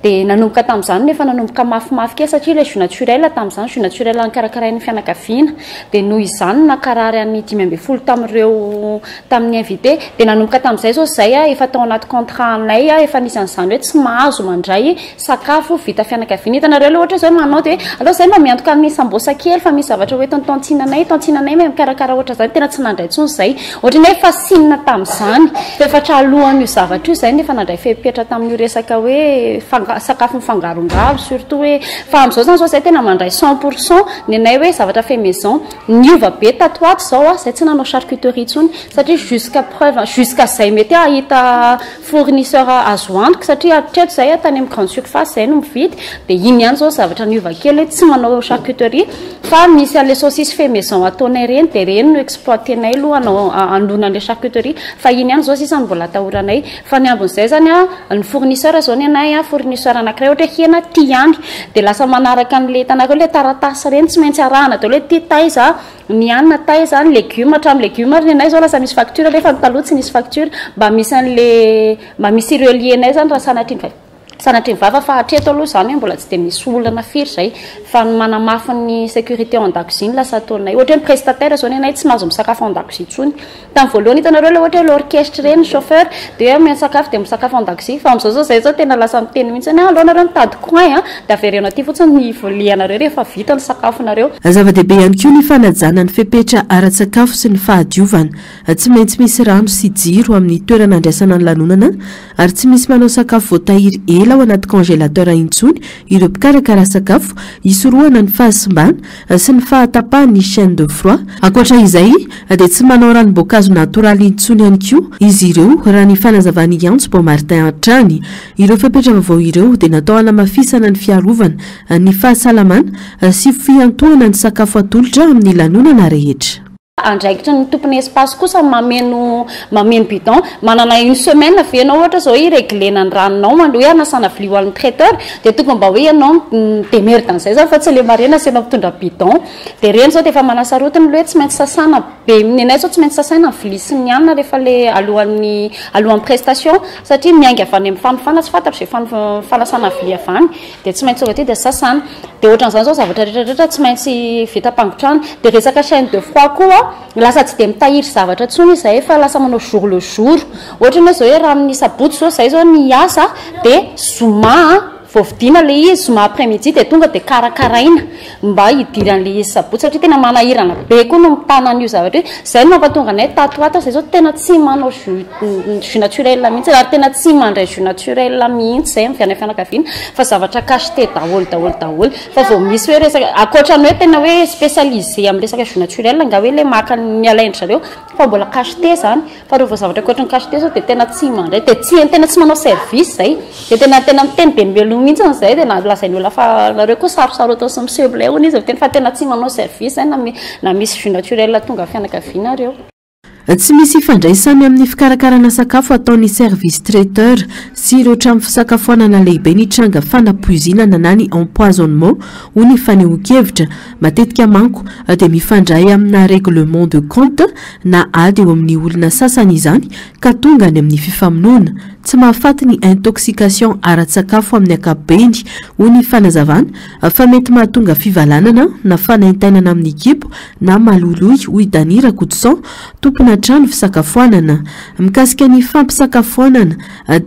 dia nanomboka tamin'izany no efa nanomboka mafimafy kely satria ilay jus naturel tamin'izany jus naturel nokarakarain'ny fianakaviana dia noho izany no nankarary an'ny 15 tamin'ireo tamin'ny invité dia nanomboka tamin'izay zao zay a efa tao anaty contrat anay a efa nisy an'izany hoe tsy mahazo mandray sakafo vita fianakaviana. Hitanareo aloha ohatra zao manao dia aleo zay mba miantoka ny sambosa kely fa misy zavatra hoentin'ny tantine anay, tantine anay mahay mikarakara ohatra zany, tena tsy nandray intsony zay. Ohatra ny hoe efa sinina tamin'izany. Fefatra alohan'io zavatra io zay no efa nandray fepetra tamin'io resaka hoe fanga- sakafo mifangarongaro surtout hoe fa amin'izao zany zao zay tena mandray 100% ny anay hoe zavatra fait maison. Niova be tato ho ato izao aho, zay tsy nanao charcuterie intsony satria jusqu'à preuve, jusqu'à zay mety hahita fournisseur azo antoka satria hatreto zay aho tany amin'ny grande surface zay no mividy dia iny ihany izao zavatra niova kely hoe tsy manao charcuterie fa misy an'ilay saucisse fait maison ataonay ireny dia ireny no exploiter-nay aloha hanao hanoloana an'ilay charcuterie fa iny ihany izao sisa no mbola atahoranay fa ny ambin'izay izany an ny fournisseur izao ny anay an fournisseur anankiray ohatra hoe hena ity ihany dia lasa manaraka an'ilay hitanareo ilay taratasy ireny tsy maintsy arahana daholo hoe ity taiza ny hanina taiza ny legioma hatramin'ny legioma ary ny anay izao lasa misy facture nefa ny taloha tsy nisy facture mba misy an'le mba misy relier-nay izany raha sanatria ny sanatria ny vava fa hatreto aloha izany hoe mbola tsy dia misy olana firy izay fa ny manamafy ny sécurité ao an-dakozia no lasa ataonay ohatra hoe ny prestataire izao ny anay tsy mahazo misakafo ao an-dakozia intsony Tamin'ny voalohany hitanareo ilay ohatra hoe l'orchestre ireny, chauffeur, dia hoe omena sakafo dia misakafo an-dakozia, fa amin'izao izao izay izao tena lasa miteny mihitsy hoe aleo nareo mitady coin an, dia avereno aty fotsiny ny vilianareo rehefa vita ny sakafonareo. Zava-dehibe ihany koa ny fanajana ny fepetra ara-tsakafo sy ny fahadiovana. Tsy maintsy misy rano sy jiro amin'ny toerana andraisana ny lanonana ary tsy misy manao sakafo voatahiry ela ao anaty congélateur intsony ireo mpikarakara sakafo hisorohana ny fahasimbana sy ny fahatapahan'ny chaine de froid. Ankoatra izay dia tsy manao ranom-boankazo natoraly intsony ihany koa izy ireo raha ny fanazavan'i Antso Boamartin hatrany. Ireo fepetra vaovao ireo dia natao hanamafisana ny fiarovana ny fahasalamana sy fiantohana ny sakafo atolotra amin'ny lanonana rehetra. Andraikitry ny tompon'ny espace kosa ny mameno mameno bidon. Manana une semaine ve ianao ohatra izao hi-regler-na ny ranonao mandoa hoe hanasana vilia ho an'ny traiteur dia tokony mba hoe ianao mi-demerde an'izay izany fa tsy ilay marina asianao mitondra bidon. Dia ireny izao dia efa manasarotiny ilay hoe tsy maintsy sasana be, ny anay izao tsy maintsy sasaina ny vilia sy ny hanina rehefa ilay alohan'ny alohan'ny prestation satria miainga avy any amin'ny fanofana tsy fantatro izay fanasana vilia avy any dia tsy maintsy tonga aty dia sasana. Dia ohatran'izany izao zavatra rehetra rehetra tsy maintsy vita ampangotrahana. Dia resaka chaine de froid koa, lasa tsy dia mitahiry zavatra intsony izahay fa lasa manao jour le jour. Ohatra ny hoe izao hoe raha amin'ny sabotsy izao izahay izao ny hiasa dia zoma. Vao vidiana ilay izy zoma après midi dia tonga dia karakaraina mba hidiran'ilay izy sabotsy satria tena manahirana be koa no mitana an'io zavatra io. Izay no mampatonga anay tato ho ato, izay izao tena tsy manao jus jus naturel mihitsy ary tena tsy mandray jus naturel mihitsy izay amin'ny fiainan'ny fianakaviana fa zavatra cacheté daholo daholo daholo. Fa vao misy hoe resaka ankoatra ny hoe tena hoe spécialisé amin'ny resaka jus naturel angaha hoe ilay maka ny alain-dry zareo fa mbola cacheté izany. Fa reo vao zavatra ankoatry ny cacheté zao de tena tsy mandray de tsy tena tsy manao service zay de tena tena miteny be mialoha mihitsy zay de na lazain'ny olona fa nareo koa sarosarotiny sy miseho milay hono izy miteny fa tena tsy manao service zay na na misy jus naturel tonga fianakaviana reo. Tsy misy ifandraisany amin'ny fikarakarana sakafo ataon'ny service traiteur sy ireo trano fisakafoanana lehibe ny tranga fanapoizinana na ny empoisonnement hoy ny fanehoan-kevitra. Matetika manko dia mifandray amina règlement de compte na ady eo amin'ny olona sasany izany ka tonga any amin'ny fifamonoana. Tsy mahafaty ny intoxication ara-tsakafo amin'ny ankapobeny, hoy ny fanazavana, fa mety mahatonga fivalanana na fanaintainana amin'ny kibo na maloloy, hoy Dany Rakotoson, tompona trano fisakafoanana. Mikasika ny fampisakafoanana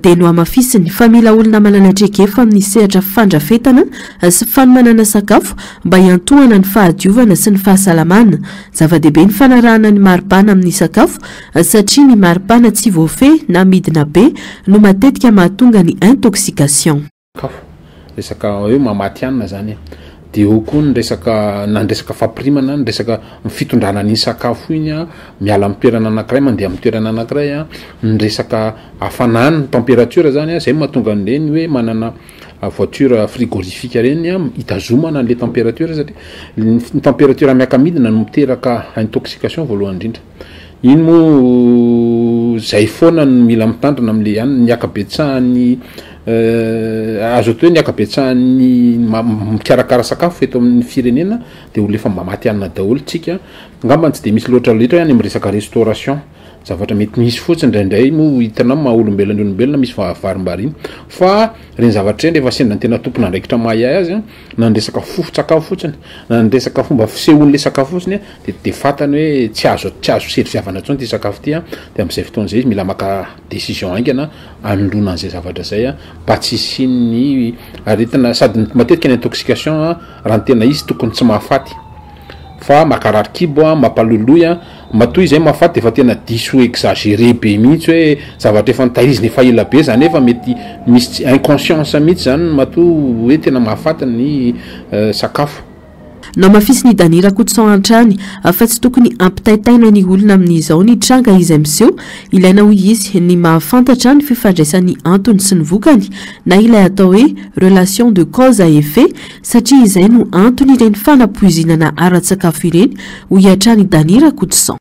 dia nohamafisiny fa mila olona manana traikefa amin'ny sehatra fandrafetana sy fanomanana sakafo mba hiantohana ny fahadiovana sy ny fahasalamana. Zava-dehibe ny fanarahana ny maripana amin'ny sakafo satria ny maripana tsy voafehy na midina be no matetika mahatonga ny intoxication. Sakafo, resaka hoe mamaty hanina zany e, de eo koa ny resaka na ny resaka fampirimana, ny resaka ny fitondrana an'iny sakafo iny an, miala amin'ny toerana anakiray mandeha amin'ny toerana anakiray an, ny resaka hafanana, température zany an, zay no mahatonga an'ireny hoe manana voiture frigorifique ireny an, hitazomana an'le température satria ny température miaka-midina no miteraka intoxication voalohany indrindra. Iny moa zay foana no mila mitandrina amle any, ny ankabetsahan'ny azo atao hoe ny ankabetsahan'ny mikarakara sakafo eto amin'ny firenena de olona efa mba matihanina daholo tsika, angambany tsy de misy loatra loatra any amin'ny resaka restauration, zavatra mety misy fotsiny indraindray moa hitanao maha olombelona ny olombelona misy varimbariana fa ireny zavatra ireny rehefa sendra ny tena tompon'andraikitra mahay azy an, na ny resaka fofon-tsakafo fotsiny na ny resaka fomba fisehoan'le sakafo fotsiny an, de de fantany hoe tsy azo tsy azo serviavana intsony ity sakafo ity an, de amin'izay fotoana izay izy mila maka décision haingana hanoloana an'izay zavatra izay an, mba tsy hisian'ny aretina, sady matetika ny intoxication an, raha ny tena izy tokony tsy mahafaty fa makarary kibo an, mampaloiloy an, matoa izay mahafaty de efa tena diso exagéré be mihitsy hoe zavatra efa notahirizina efa ela be zany efa mety misy tsy inconscience mihitsy zany matoa hoe tena mahafaty ny sakafo. Nohamafisin'i Dany Rakotoson hatrany fa tsy tokony hampitaintaina ny olona amin'izao ny tranga izay miseho. Ilaina hoy izy ny mahafantatra ny fifandraisan'ny antony sy ny vokany na ilay atao hoe relation de cause à effet satria izay no anton'ireny fanapoizinana ara-tsakafo ireny hoy hatrany Dany Rakotoson.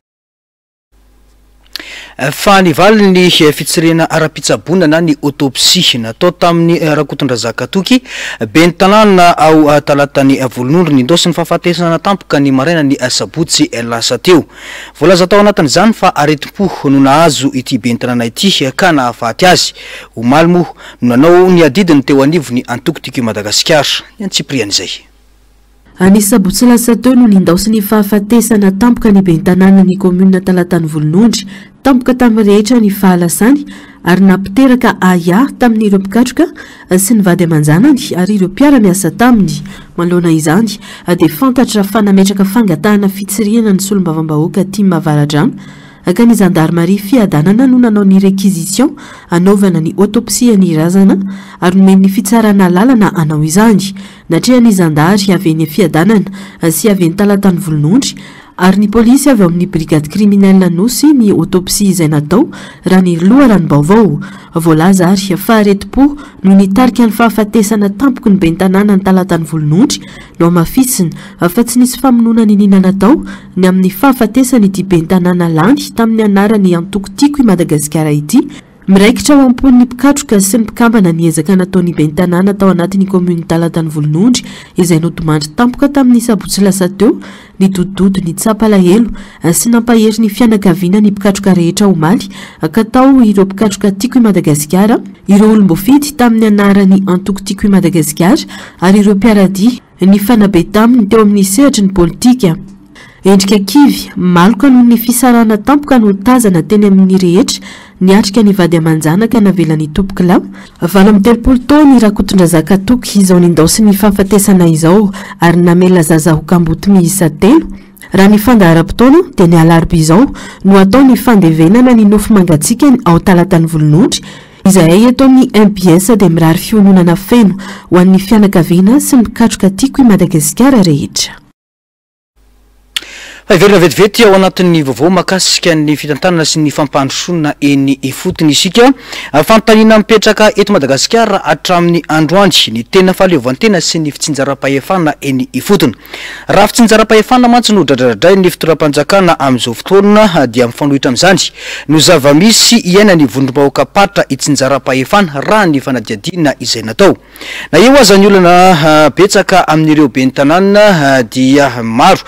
Fa ny valin'ny fitsirihana ara-pitsaboana na ny autopsie natao tamin'i Rakotondrazaka Toky, ben'ny tanàna ao Talatan'i Volonondry, nindaosin'ny fahafatesana tampoka ny marainan'ny sabotsy lasa teo. Voalaza tao anatin'izany fa aretim-po no nahazo ity ben'ny tanàna ity ka nahafaty azy. Omaly moa no nanao ny adidiny teo anivon'ny antoko Tiako i Madagasikara. Ny antsipirian'izay. Ny sabotsy lasa teo no nindaosin'ny fahafatesana tampoka ny ben'ny tanànan'ny kaominina Talatanivolonondry. Tampoka tamin'ny rehetra ny fahalasany ary nampiteraka ahiahy tamin'ireo mpikatroka sy ny vady aman-janany ary ireo mpiara-miasa taminy. Manoloana izany dia fantatra fa nametraka fangatahana fitsirihana ny solombavambahoaka tim Avaradrano ka ny zandarimaria Fiadanana no nanao ny réquisition hanaovana ny autopsie ny razana ary nomen'ny fitsarana alalana hanao izany. Natrehan'ny zandary avy eny Fiadanana sy avy eny Talatan'ny Volonondry ary ny polisy avy ao amin'ny brigade criminelle Anosy ny autopsie izay natao raha ny loharanom-baovao. Voalaza ary fa aretim-po no nitarika ny fahafatesana tampoky ny ben'ny tanànan'i Talatan'ny Volonondry. Nohamafisina fa tsy nisy famonoana niniana natao ny amin'ny fahafatesan'ity ben'ny tanàna lany tamin'ny anaran'ny antoko Tiako i Madagasikara ity. Miraikitra ao am-pon'ny mpikatroka sy ny mpikambana ny ezaka nataon'ny ben'ny tanàna tao anatin'ny kaominina Talatan'i Volonondry izay nodimandry tampoka tamin'ny sabotsy lasa teo, nidodododo nitsapa alahelo sy nampahery ny fianakaviana ny mpikatroka rehetra omaly ka tao ireo mpikatroka Tiako i Madagasikara, ireo olom-boafidy tamin'ny anaran'ny antoko Tiako i Madagasikara ary ireo mpiara-dia nifanabe taminy teo amin'ny sehatry ny politika. Endrika kivy, maloka noho ny fisarahana tampoka no tazana teny amin'ny rehetra niatrika ny vady aman-janaka navelan'Itompokolahy. 38 taona i Rakotondrazaka Toky izao nindaosin'ny fahafatesana izao ary namela zaza ho kamboty miisa telo. Raha ny fandaharam-potoana dia ny alarobia izao no hatao ny fandevenana ny nofo mangatsiakany ao Talatan'i Volonondry. Izahay eto amin'ny mbs dia mirary fiononana feno ho an'ny fianakaviana sy ny mpikatroka Tiako i Madagasikara rehetra. Fa hiverina vetivety ao anatin'ny vaovao mahakasika ny fitantanana sy ny fampandrosoana eny ifotony isika. Fanontaniana mipetraka eto Madagasikara hatramin'ny androany ny tena fahaleovantena sy ny fitsinjaram-pahefana eny ifotony. Raha fitsinjaram-pahefana mantsy no dradradradrain'ny fitondram-panjakana amin'izao fotoana dia mifanohitra amin'izany no zava-misy iainan'ny vondrom-bahoakam-paritra itsinjaram-pahefana raha ny fanadihadiana izay natao. Na eo aza ny olana betsaka amin'ireo ben'ny tanàna dia maro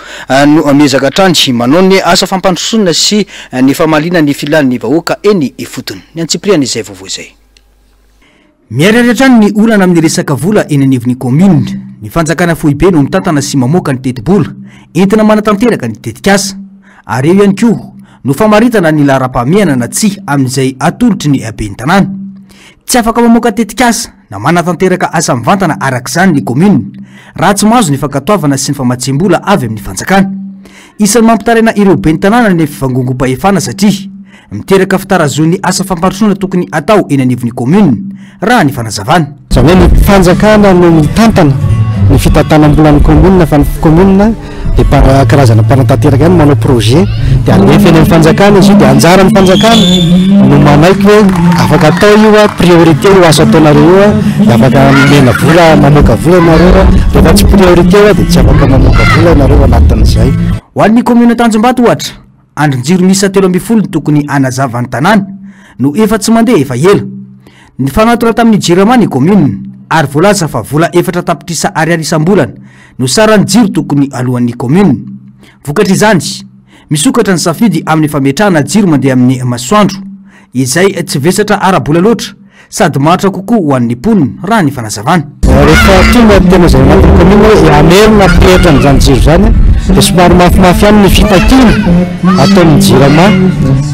no miezaka hatrany manao ny asa fampandrosoana sy ny famaliana ny filan'ny vahoaka eny ifotony. Ny antsipiriany izay vaovao izay. Miharihary hatrany ny olana amin'ny resaka vola eny anivon'ny kaominina. Ny fanjakana foibe no mitantana sy mamoaka ny tetibola entina manatanteraka ny tetikasa. Ary eo ihany koa no famaritana ny laharam-pahamehana na tsia amin'izay atolotry ny ben'ny tanàna. Tsy afaka mamoaka tetikasa na manatanteraka asa mivantana araka izany ny kaominina raha tsy mahazo ny fankatoavana sy ny famatsiam-bola avy amin'ny fanjakana. Isan'ny mampitaraina ireo ben'ny tanàna ny fivangongom-pahefana satria miteraka fitarazoan'ny asa fampandrosoana tokony hatao eny anivon'ny kaominina, raha ny fanazavana. Izany hoe ny fanjakana no mitantana ny fitantanam-bolan'ny kaominina fa ny kaominina dia mpana- karazana mpanatanteraka ihany manao projet dia alefa eny amin'ny fanjakana izy io dia anjaran'ny fanjakana no manaiky hoe afaka atao io a, priorité io asa ataonareo io a, dia afaka omena vola mamoaka vola ianareo a, rehefa tsy priorité io a dia tsy afaka mamoaka vola ianareo anatin'izay. Ho an'ny kaominina Tanjombato ohatra, andrin-jiro miisa 13 no tokony hanazava ny tanàna no efa tsy mandeha efa ela. Nifanatona tamin'ny Jirama ny kaominina ary voalaza fa vola 4 tapitrisa ariary isam-bolana no saran'ny jiro tokony aloan'ny kaominina. Vokatr'izany, misokatra ny safidy amin'ny fametrahana jiro mandeha amin'ny masoandro, izay tsy vesatra ara-bola loatra sady maharitra kokoa ho an'ny mponina, raha ny fanazavana. Rehefa tonga ny tena izay anatin'ny kaominina hoe hamerina hampirehitra an'izany jiro izany dia somary mafimafy ihany ny fitakiana ataon'ny Jirama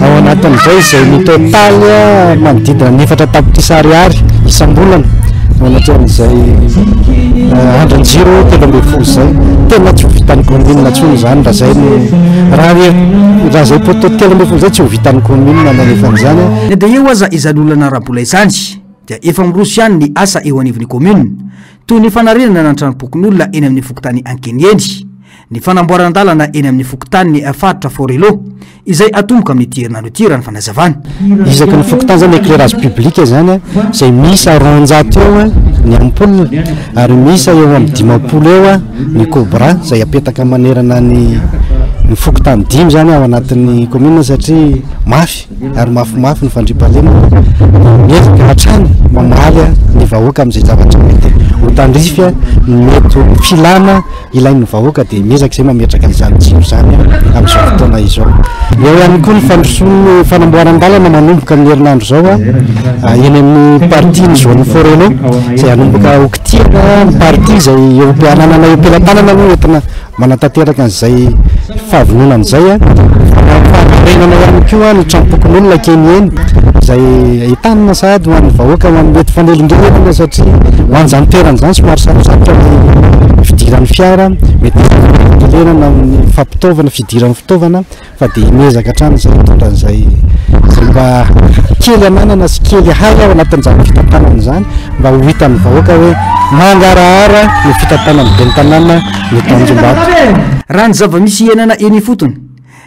ao anatin'izay izay mitotaly manodidina ny 4 tapitrisa ariary isam-bolana ao anatrehan'izay andrin-jiro 13 izay. Tena tsy ho vitan'ny kaominina intsony izany raha izay no raha raha izay poteau 13 izay tsy ho vitan'ny kaominina ny hanefa an'izany. Na dia eo aza izany olana ara-bola izany dia efa miroso ihany ny asa eo anivon'ny kaominina toy ny fanarenana ny tranom-pokonolona eny amin'ny fokontany Ankeniheny, ny fanamboaran-dalana eny amin'ny fokontanin'ny faritra Forello izay hatomboka amin'ity herinandro ity raha ny fanazavana. Isaky ny fokontany izany éclairage public izany izay miisa 200 eo ny ampoule ary miisa eo amin'ny 50 eo ny cobra izay apetaka manerana ny ny fokontany dimy izany ao anatin'ny commune satria mafy ary mafimafy ny fandriampahalemana dia miezaka hatrany mamaly ny vahoaka amin'izay zavatra mety ho tandrify ny mety ho filana ilain'ny vahoaka dia miezaka izay mametraka izany jiro izany amin'izao fotoana izao. Eo ihany koa ny fandrosoan'ny fanamboaran-dalana manomboka amin'ny herinandro izao eny amin'ny partie ny zone Forello izay hanomboka ho kitihana ny partie izay eo am-piananana eo am-pelatanana aloha entina manatanteraka an'izay fahavononana izay. Fanarenana ihany koa ny tranom-pokonolona akeny eny izay entanina sahady ho an'ny vahoaka ho an'ny mety fanelingelenana satria ho an'izany toerana izany somary sarotsarotra ny fidiran'ny fiara, mety fanelingelenana amin'ny fampitaovana, fidiran'ny fitaovana fa dia miezaka hatrany izay mitondra an'izay izay mba kely ananana sy kely hay ao anatin'izany fitantanana izany mba ho hitan'ny vahoaka hoe mangarahara ny fitantanan'ny ben'ny tanàna ny Tanjombato. Raha ny zava-misy iainana eny ifotony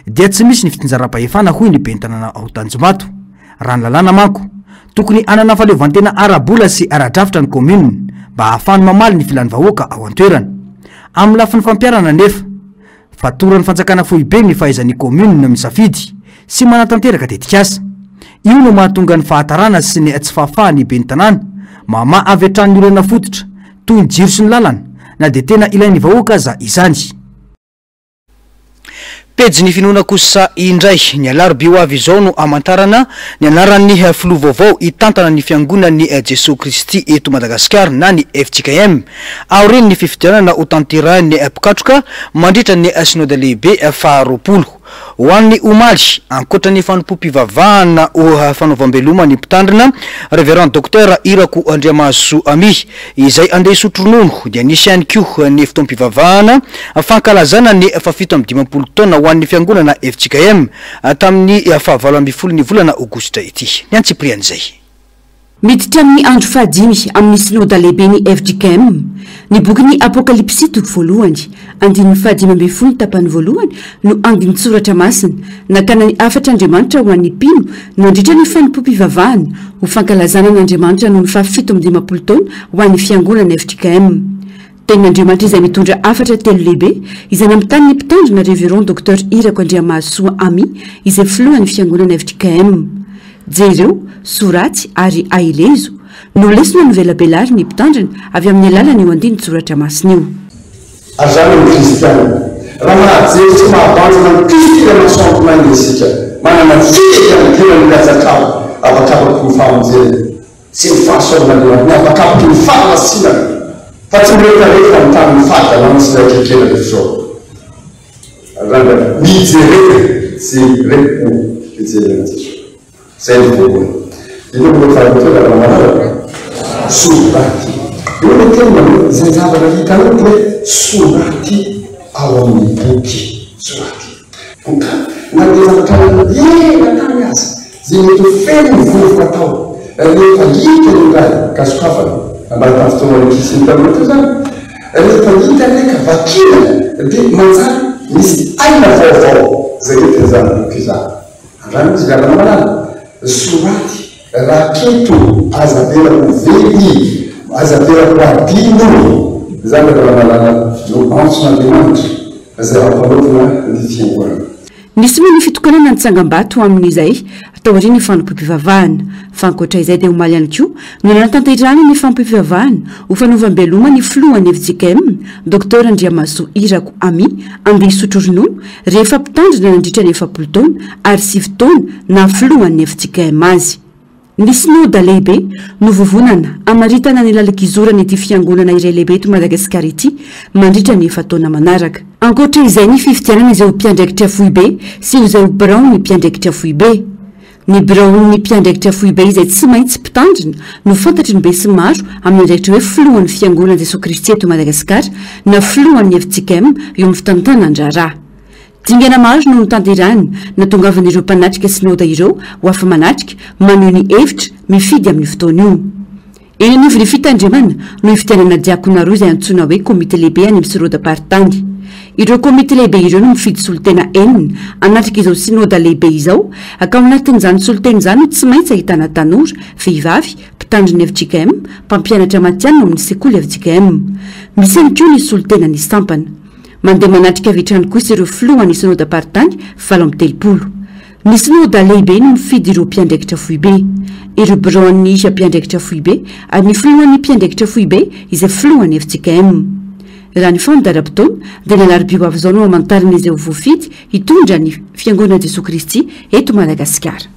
dia tsy misy ny fitsinjaram-pahefana hoy ny ben'ny tanàna ao Tanjombato. Raha ny lalàna manko, tokony hanana fahaleovantena ara-bola sy ara-drafitra ny kaominina mba hahafahany mamaly ny filan'ny vahoaka ao an-toerana. Amin'ny lafiny fampiharana anefa, Fatoran'ny fanjakana foibe ny fahaizan'ny commune misafidy sy manatanteraka tetikasa. Io no mahatonga ny fahatarana sy ny tsy fahafahan'ny ben'ny tanàna mamaha avy hatrany ny olana fototra toy ny jiro sy ny lalana na dia tena ilain'ny vahoaka aza izany. Pejin'ny finoana kosa indray, ny alarobia ho avy izao no hamantarana ny anaran'ny filoha vaovao hitantana ny Fiangonan'i Jesoa Kristy eto Madagasikara na ny fjkm, aorian'ny fifidianana hotanterahin'ny mpikatroka mandritra ny Synoda lehibe faharoapolo. Ho an'ny omaly, ankoatra ny fanompoam-pivavahana ho fanaovam-beloma ny mpitandrina, Révérend Docteur Irako Andriamahazosoa Ami, izay andeha hisotro ronono, dia nisy ihany koa ny fotoam-pivavahana fankalazana ny fahafito amby dimampolo taona ho an'ny fiangonana fjkm tamin'ny fahavalo ambin'ny folo ny volana aogositra ity. Ny antsipirian'izay. Miditra amin'ny andro fahadimy amin'ny Synoda lehibe ny fjkm. Ny bokin'ny Apokalypsy toko voalohany, andininy fahadimy ambin'ny folo tapany voalohany no andinin-tsoratra masina nakana ny hafatr'Andriamanitra ho an'ny mpino nandritra ny fanompoam-pivavahana ho fankalazana an'Andriamanitra noho ny fahafito amby dimampolo taona ho an'ny Fiangonana fjkm. Tenin'Andriamanitra izay mitondra hafatra telo lehibe izay nampitany ny Mpitandrina Révérend Docteur Irako Andriamahasoa Ami izay filohan'ny Fiangonana fjkm. Jereo, soraty ary ahelezo no lesona novelabelarin'ny Mpitandrina avy amin'ny alalan'io andinin-tsoratra masina io. Ary izany ny kristiana. Raha mahajery sy mahabanjina an'i Kristy ilay masoandro mainga isika, manana fiheverana ny hazakazaka habakabaky ny famonjena, sy ny fahasoavan'Andriamanitra, ny habakabaky ny fahamasinana, fa tsy mirefarefa ny tanin'ny fahadalana sy ilay kekena eto izao. Rangana, mijerena, jereo, mijery an'i Jesoa. Izay no voalohany. Inona no faharoa teo raha manaraka? Soraty. Eo ilay teny manao hoe izay zavatra hitanao dia soraty ao amin'ny boky. Soraty. Ka na dia zavatra ela tany aza, izay mety ho feno ny vovoka tao, rehefa hita indray ka sokafana, nambara tamin'ny fotoana ankizy taloha teo izany, rehefa hita indray ka vakiana dia manjary misy aina vaovao izay entin'izany boky izany. Andramo izy ry havana malala, soraty, raketo, aza avela ho very, aza avela ho adino, izany ry havana malala no antson'Andriamanitra izay ampanaovina ny fiangonana. Nisy moa ny fitokanana ny tsangambato ho amin'izay taorian'ny fanompoam-pivavahana. Fa ankoatra izay dia omaly ihany koa no nanatanterahana ny fanompoam-pivavahana ho fanaovam-beloma ny filohan'ny fjkm, Docteur Andriamahasoa Irako Ami, andeha hisotro ronono rehefa mpitandrina nandritra ny 40 taona ary sivy taona naha filohan'ny fjkm azy. Ny Synoda lehibe no vovonana hamaritana ny lalan-kizoran'ity fiangonana iray lehibe eto Madagasikara ity mandritra ny efa-taona manaraka. Ankoatra izay ny fifidianana izay ho mpiandraikitra foibe sy ho izay ho biraon'ny mpiandraikitra foibe. Ny biraon'ny mpiandraikitra foibe izay tsy maintsy mpitandrina no fantatry ny besinimaro amin'ny andraikitra hoe filohan'ny Fiangonana Jesoa Kristy eto Madagasikara na filohan'ny fjkm eo amin'ny fitantanan-draharaha. Dingana maro no notanterahina nahatongavan'ireo mpanatrika synoda ireo ho afa-manatrika, maneho ny hevitra, mifidy amin'io fotoana io. Eny anivon'ny fitandremana no hifidianana diakona roa izay antsoina hoe komity lehibe any amin'ny synoda-paritany. Ireo komity lehibe ireo no mifidy solontena enina hanatrika izao synoda lehibe izao, ka ao anatin'izany solontena izany no tsy maintsy ahitana tanora, vehivavy, mpitandrina fjkm, mpampianatra matihanina ao amin'ny sekoly fjkm. Misy ihany koa ny solontenan'ny sampana. Mandeha manatrika avy hatrany kosa ireo filohan'ny Synodam-paritany 38. Ny Synoda lehibe no mifidy ireo mpiandraikitra foibe. Ireo biraon'ny mpiandraikitra foibe ary ny filohan'ny mpiandraikitra foibe izay filohan'ny fjkm. Raha ny fandaharam-potoana dia ny alarobia ho avy izao no hamantarana izay ho voafidy hitondra ny Fiangonan'i Jesoa Kristy eto Madagasikara.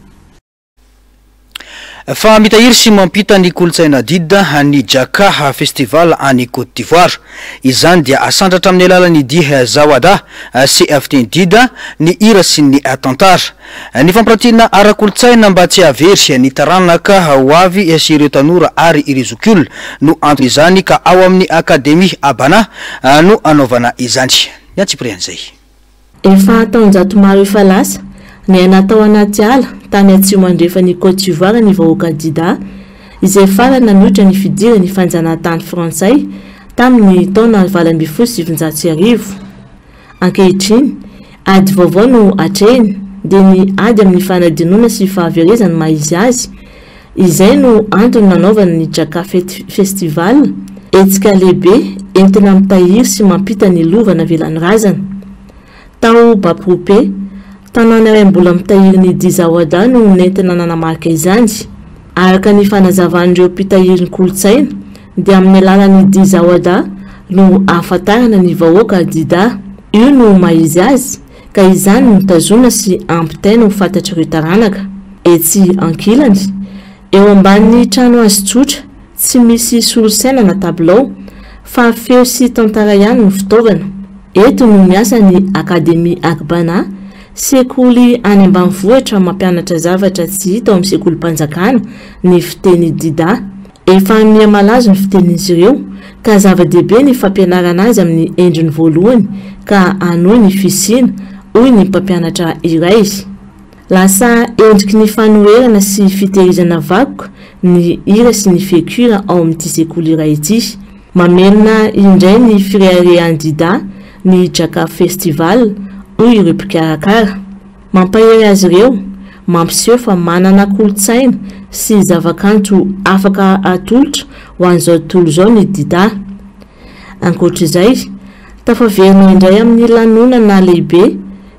Fa mitahiry sy mampita ny kolontsaina Dida ny Jaka Festival any Côte d'Ivoire. Izany dia asandratra amin'ny alalan'ny dihy Zawada sy fiteny Dida, ny hira sy ny tantara. Ny fampirantiana ara-kolontsaina mba tsy hahavery ny taranaka ho avy sy ireo tanora ary ireo zokiolona no anton'izany ka ao amin'ny Akademia Abana no anaovana izany. Ny antsipirian'izay. Efa taonjato maro efa lasa, niaina tao anaty ala tany atsimo andrefan'i Côte d'Ivoire ny vahoaka Dida, izay farany nanohitra ny fidiran'ny fanjanahantany frantsay tamin'ny taona 1918. Ankehitriny, ady vaovao no atrehiny, dia ny ady amin'ny fanadinoana sy fahaverezan'ny maha izy azy, Izay no antony nanaovana ny Jaka Fety Festival, hetsika lehibe entina mitahiry sy mampita ny lova navelan'ny razana. Tao Baproupe, tanàna iray mbola mitahiry ny Dizawada no nentina nanamarika izany. Araka ny fanazavan'ireo mpitahiry ny kolontsaina dia amin'ny alalan'ny Dizawada no ahafantarana ny vahoaka Dida. Io no maha izy azy. ka izany no tazonina sy ampitaina ho fantatr'ireo taranaka. Etsy ankilany, eo ambanin'ny trano hazo tsotra, tsy misy solosaina na tabilao, fa feo sy tantara ihany no fitaovana. Eto no miasa ny Akademia Agbana, sekoly any ambanivohitra mampianatra zavatra tsy hita ao amin'ny sekolim-panjakana, ny fiteny Dida. Efa miha-malazo ny fitenin'izy ireo, ka zava-dehibe ny fampianarana azy amin'ny endriny voalohany ka hanohy ny fisiana, hoy ny mpampianatra iray. Lasa endriky ny fanoherana sy fitehirizana vakoka ny hira sy ny feon-kira ao amin'ity sekoly iray ity. Mamerina indray ny fireharehan'i Dida ny Jaka Festival, hoy ireo mpikarakara. Mampahery azy ireo, mampiseho fa manana kolontsaina sy zavakanto afaka atolotra ho an'izao tontolo izao ny Dida. Ankoatra izay, tafaverina indray amin'ny lanonana lehibe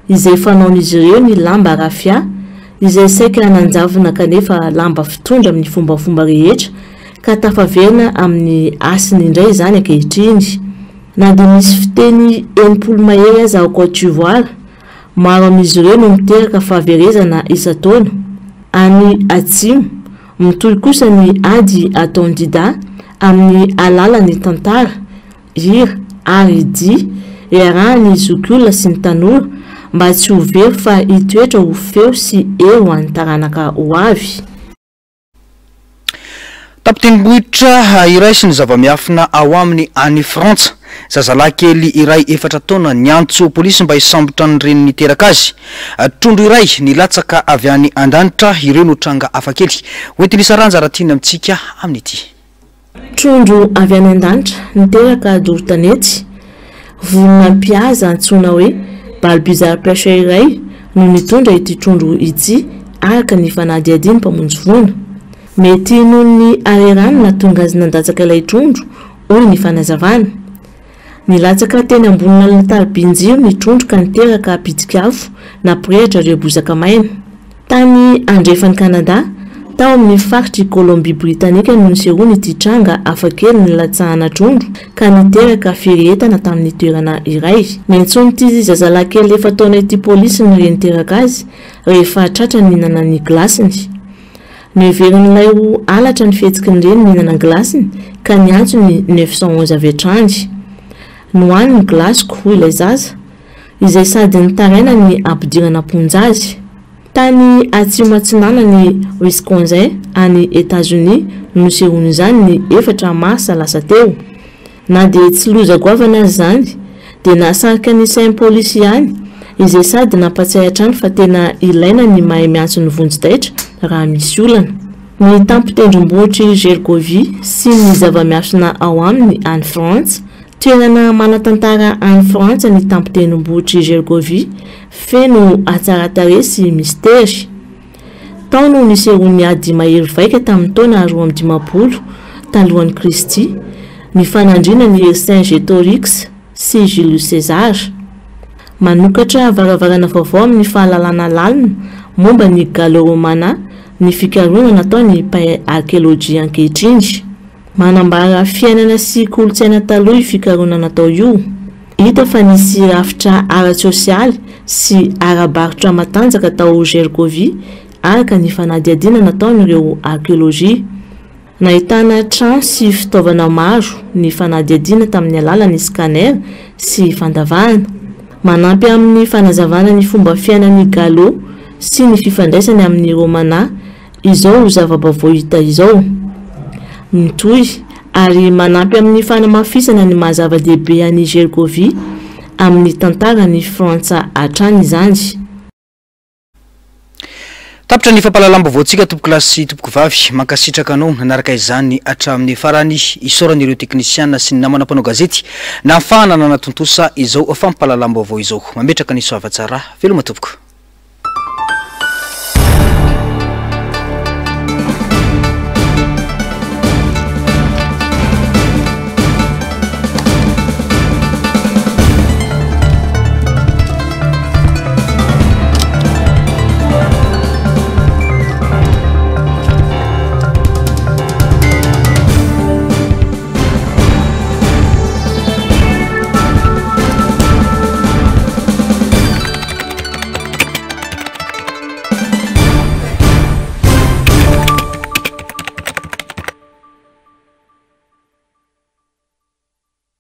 izay fanaon'izy ireo ny lamba rafia izay saika nanjavona kanefa lamba fitondra amin'ny fombafomba rehetra ka tafaverina amin'ny hasiny indray izany ankehitriny. Na dia misy fiteny 60 mahery aza ao Côte d'Ivoire, Maro amin'izy ireo no miteraka fahaverezana isan-taona. Any Atsimo, mitohy kosa ny ady ataon'i Dida amin'ny alalan'ny tantara, hira ary dihy iarahan'ny zokiolona sy ny tanora mba tsy ho very fa hitoetra ho feo sy hery ho an'ny taranaka ho avy. Tampon-tendrombohitra iray sy ny zava-miafina ao aminy any Frantsa. Zazalahy kely iray efatra taona niantso polisy mba hisambotra ny reny niteraka azy. Trondro iray nilatsaka avy any an-danitra, ireo no tranga hafakely hoentin'i Sarah Anjaratiana amintsika amin'ity. Trondro avy any an-danitra niteraka doro tanety. Vorona mpihaza antsoina hoe Balbuzard pêcheur iray no nitondra ity trondro ity araka ny fanadihadian'ny mpamonjy voina. Mety noho ny harerany no nahatonga azy nandatsaka ilay trondro, hoy ny fanazavana. Nilatsaka teny ambonina tarobin-jiro ny trondro ka niteraka pitik'afo nampirehitra ireo bozaka maina. Tany andrefan'i Kanada, tao amin'ny faritr'i Kolombia Britanika no nisehoan'ity tranga hafakely nilatsahana trondro ka niteraka firehetana tamin'ny toerana iray. Niantsoan'ity zazalahy kely efa-taona ity polisy ny reny niteraka azy rehefa tratra nihinana ny gilasiny. Noheverin'ilay ho halatra ny fihetsiky ny reny nihinana ny gilasiny ka niantso ny 911 avy hatrany. Nohaniny ny gilasiko, hoy ilay zaza, izay sady nitaraina ny hampidirana am-ponja azy. Tany atsimo atsinanan'i Wisconsin, any Etazonia, no nisehoan'izany ny efatra marsa lasa teo. Na dia tsy loza goavana aza izany, dia nahasarika ny sain'ny polisy ihany, izay sady nampatsiahy hatrany fa tena ilaina ny mahay miantso ny vonjy taitra raha misy olana. Ny tampon-tendrombohitr'i Gergovie sy ny zava-miafina ao aminy any Frantsa, Toerana manan-tantara any Frantsa ny tampon-tendrombohitr'i Gergovie, feno hatsaran-tarehy sy mistery. Tao no nisehoan'ny ady mahery vaika tamin'ny taona 52 talohan'i Kristy, nifanandrinan'i Vercingétorix sy Julius César. Manokatra varavarana vaovao amin'ny fahalalana lalina momba ny Gallo-Romana ny fikarohana nataon'ny mpahay arkeolojia ankehitriny. Manambara fiainana sy kolontsaina taloha io fikarohana natao io. Hita fa nisy rafitra ara-tsosialy sy ara-barotra matanjaka tao Gergovie, araka ny fanadihadiana nataon'ireo arkeology. Nahitana trano sy fitaovana maro ny fanadihadiana tamin'ny alalan'ny scanner sy fandavahana. Manampy amin'ny fanazavana ny fomba fiainan'ny Gallo sy ny fifandraisany amin'ny Romana Izao zava-baovao hita izao. Mitohy ary manampy amin'ny fanamafisana ny maha zava-dehibe an'i Gergovie amin'ny tantaran'i Frantsa hatrany izany. Tapitra ny fampahalalam-baovaontsika tompokolahy sy tompokovavy. Mankasitraka anao nanaraka izany hatramin'ny farany. Isaorana ireo teknisiana sy ny namana mpanao gazety nahafahana nanatontosa izao fampahalalam-baovao izao. Mametraka ny soavatsara. Veloma tompoko.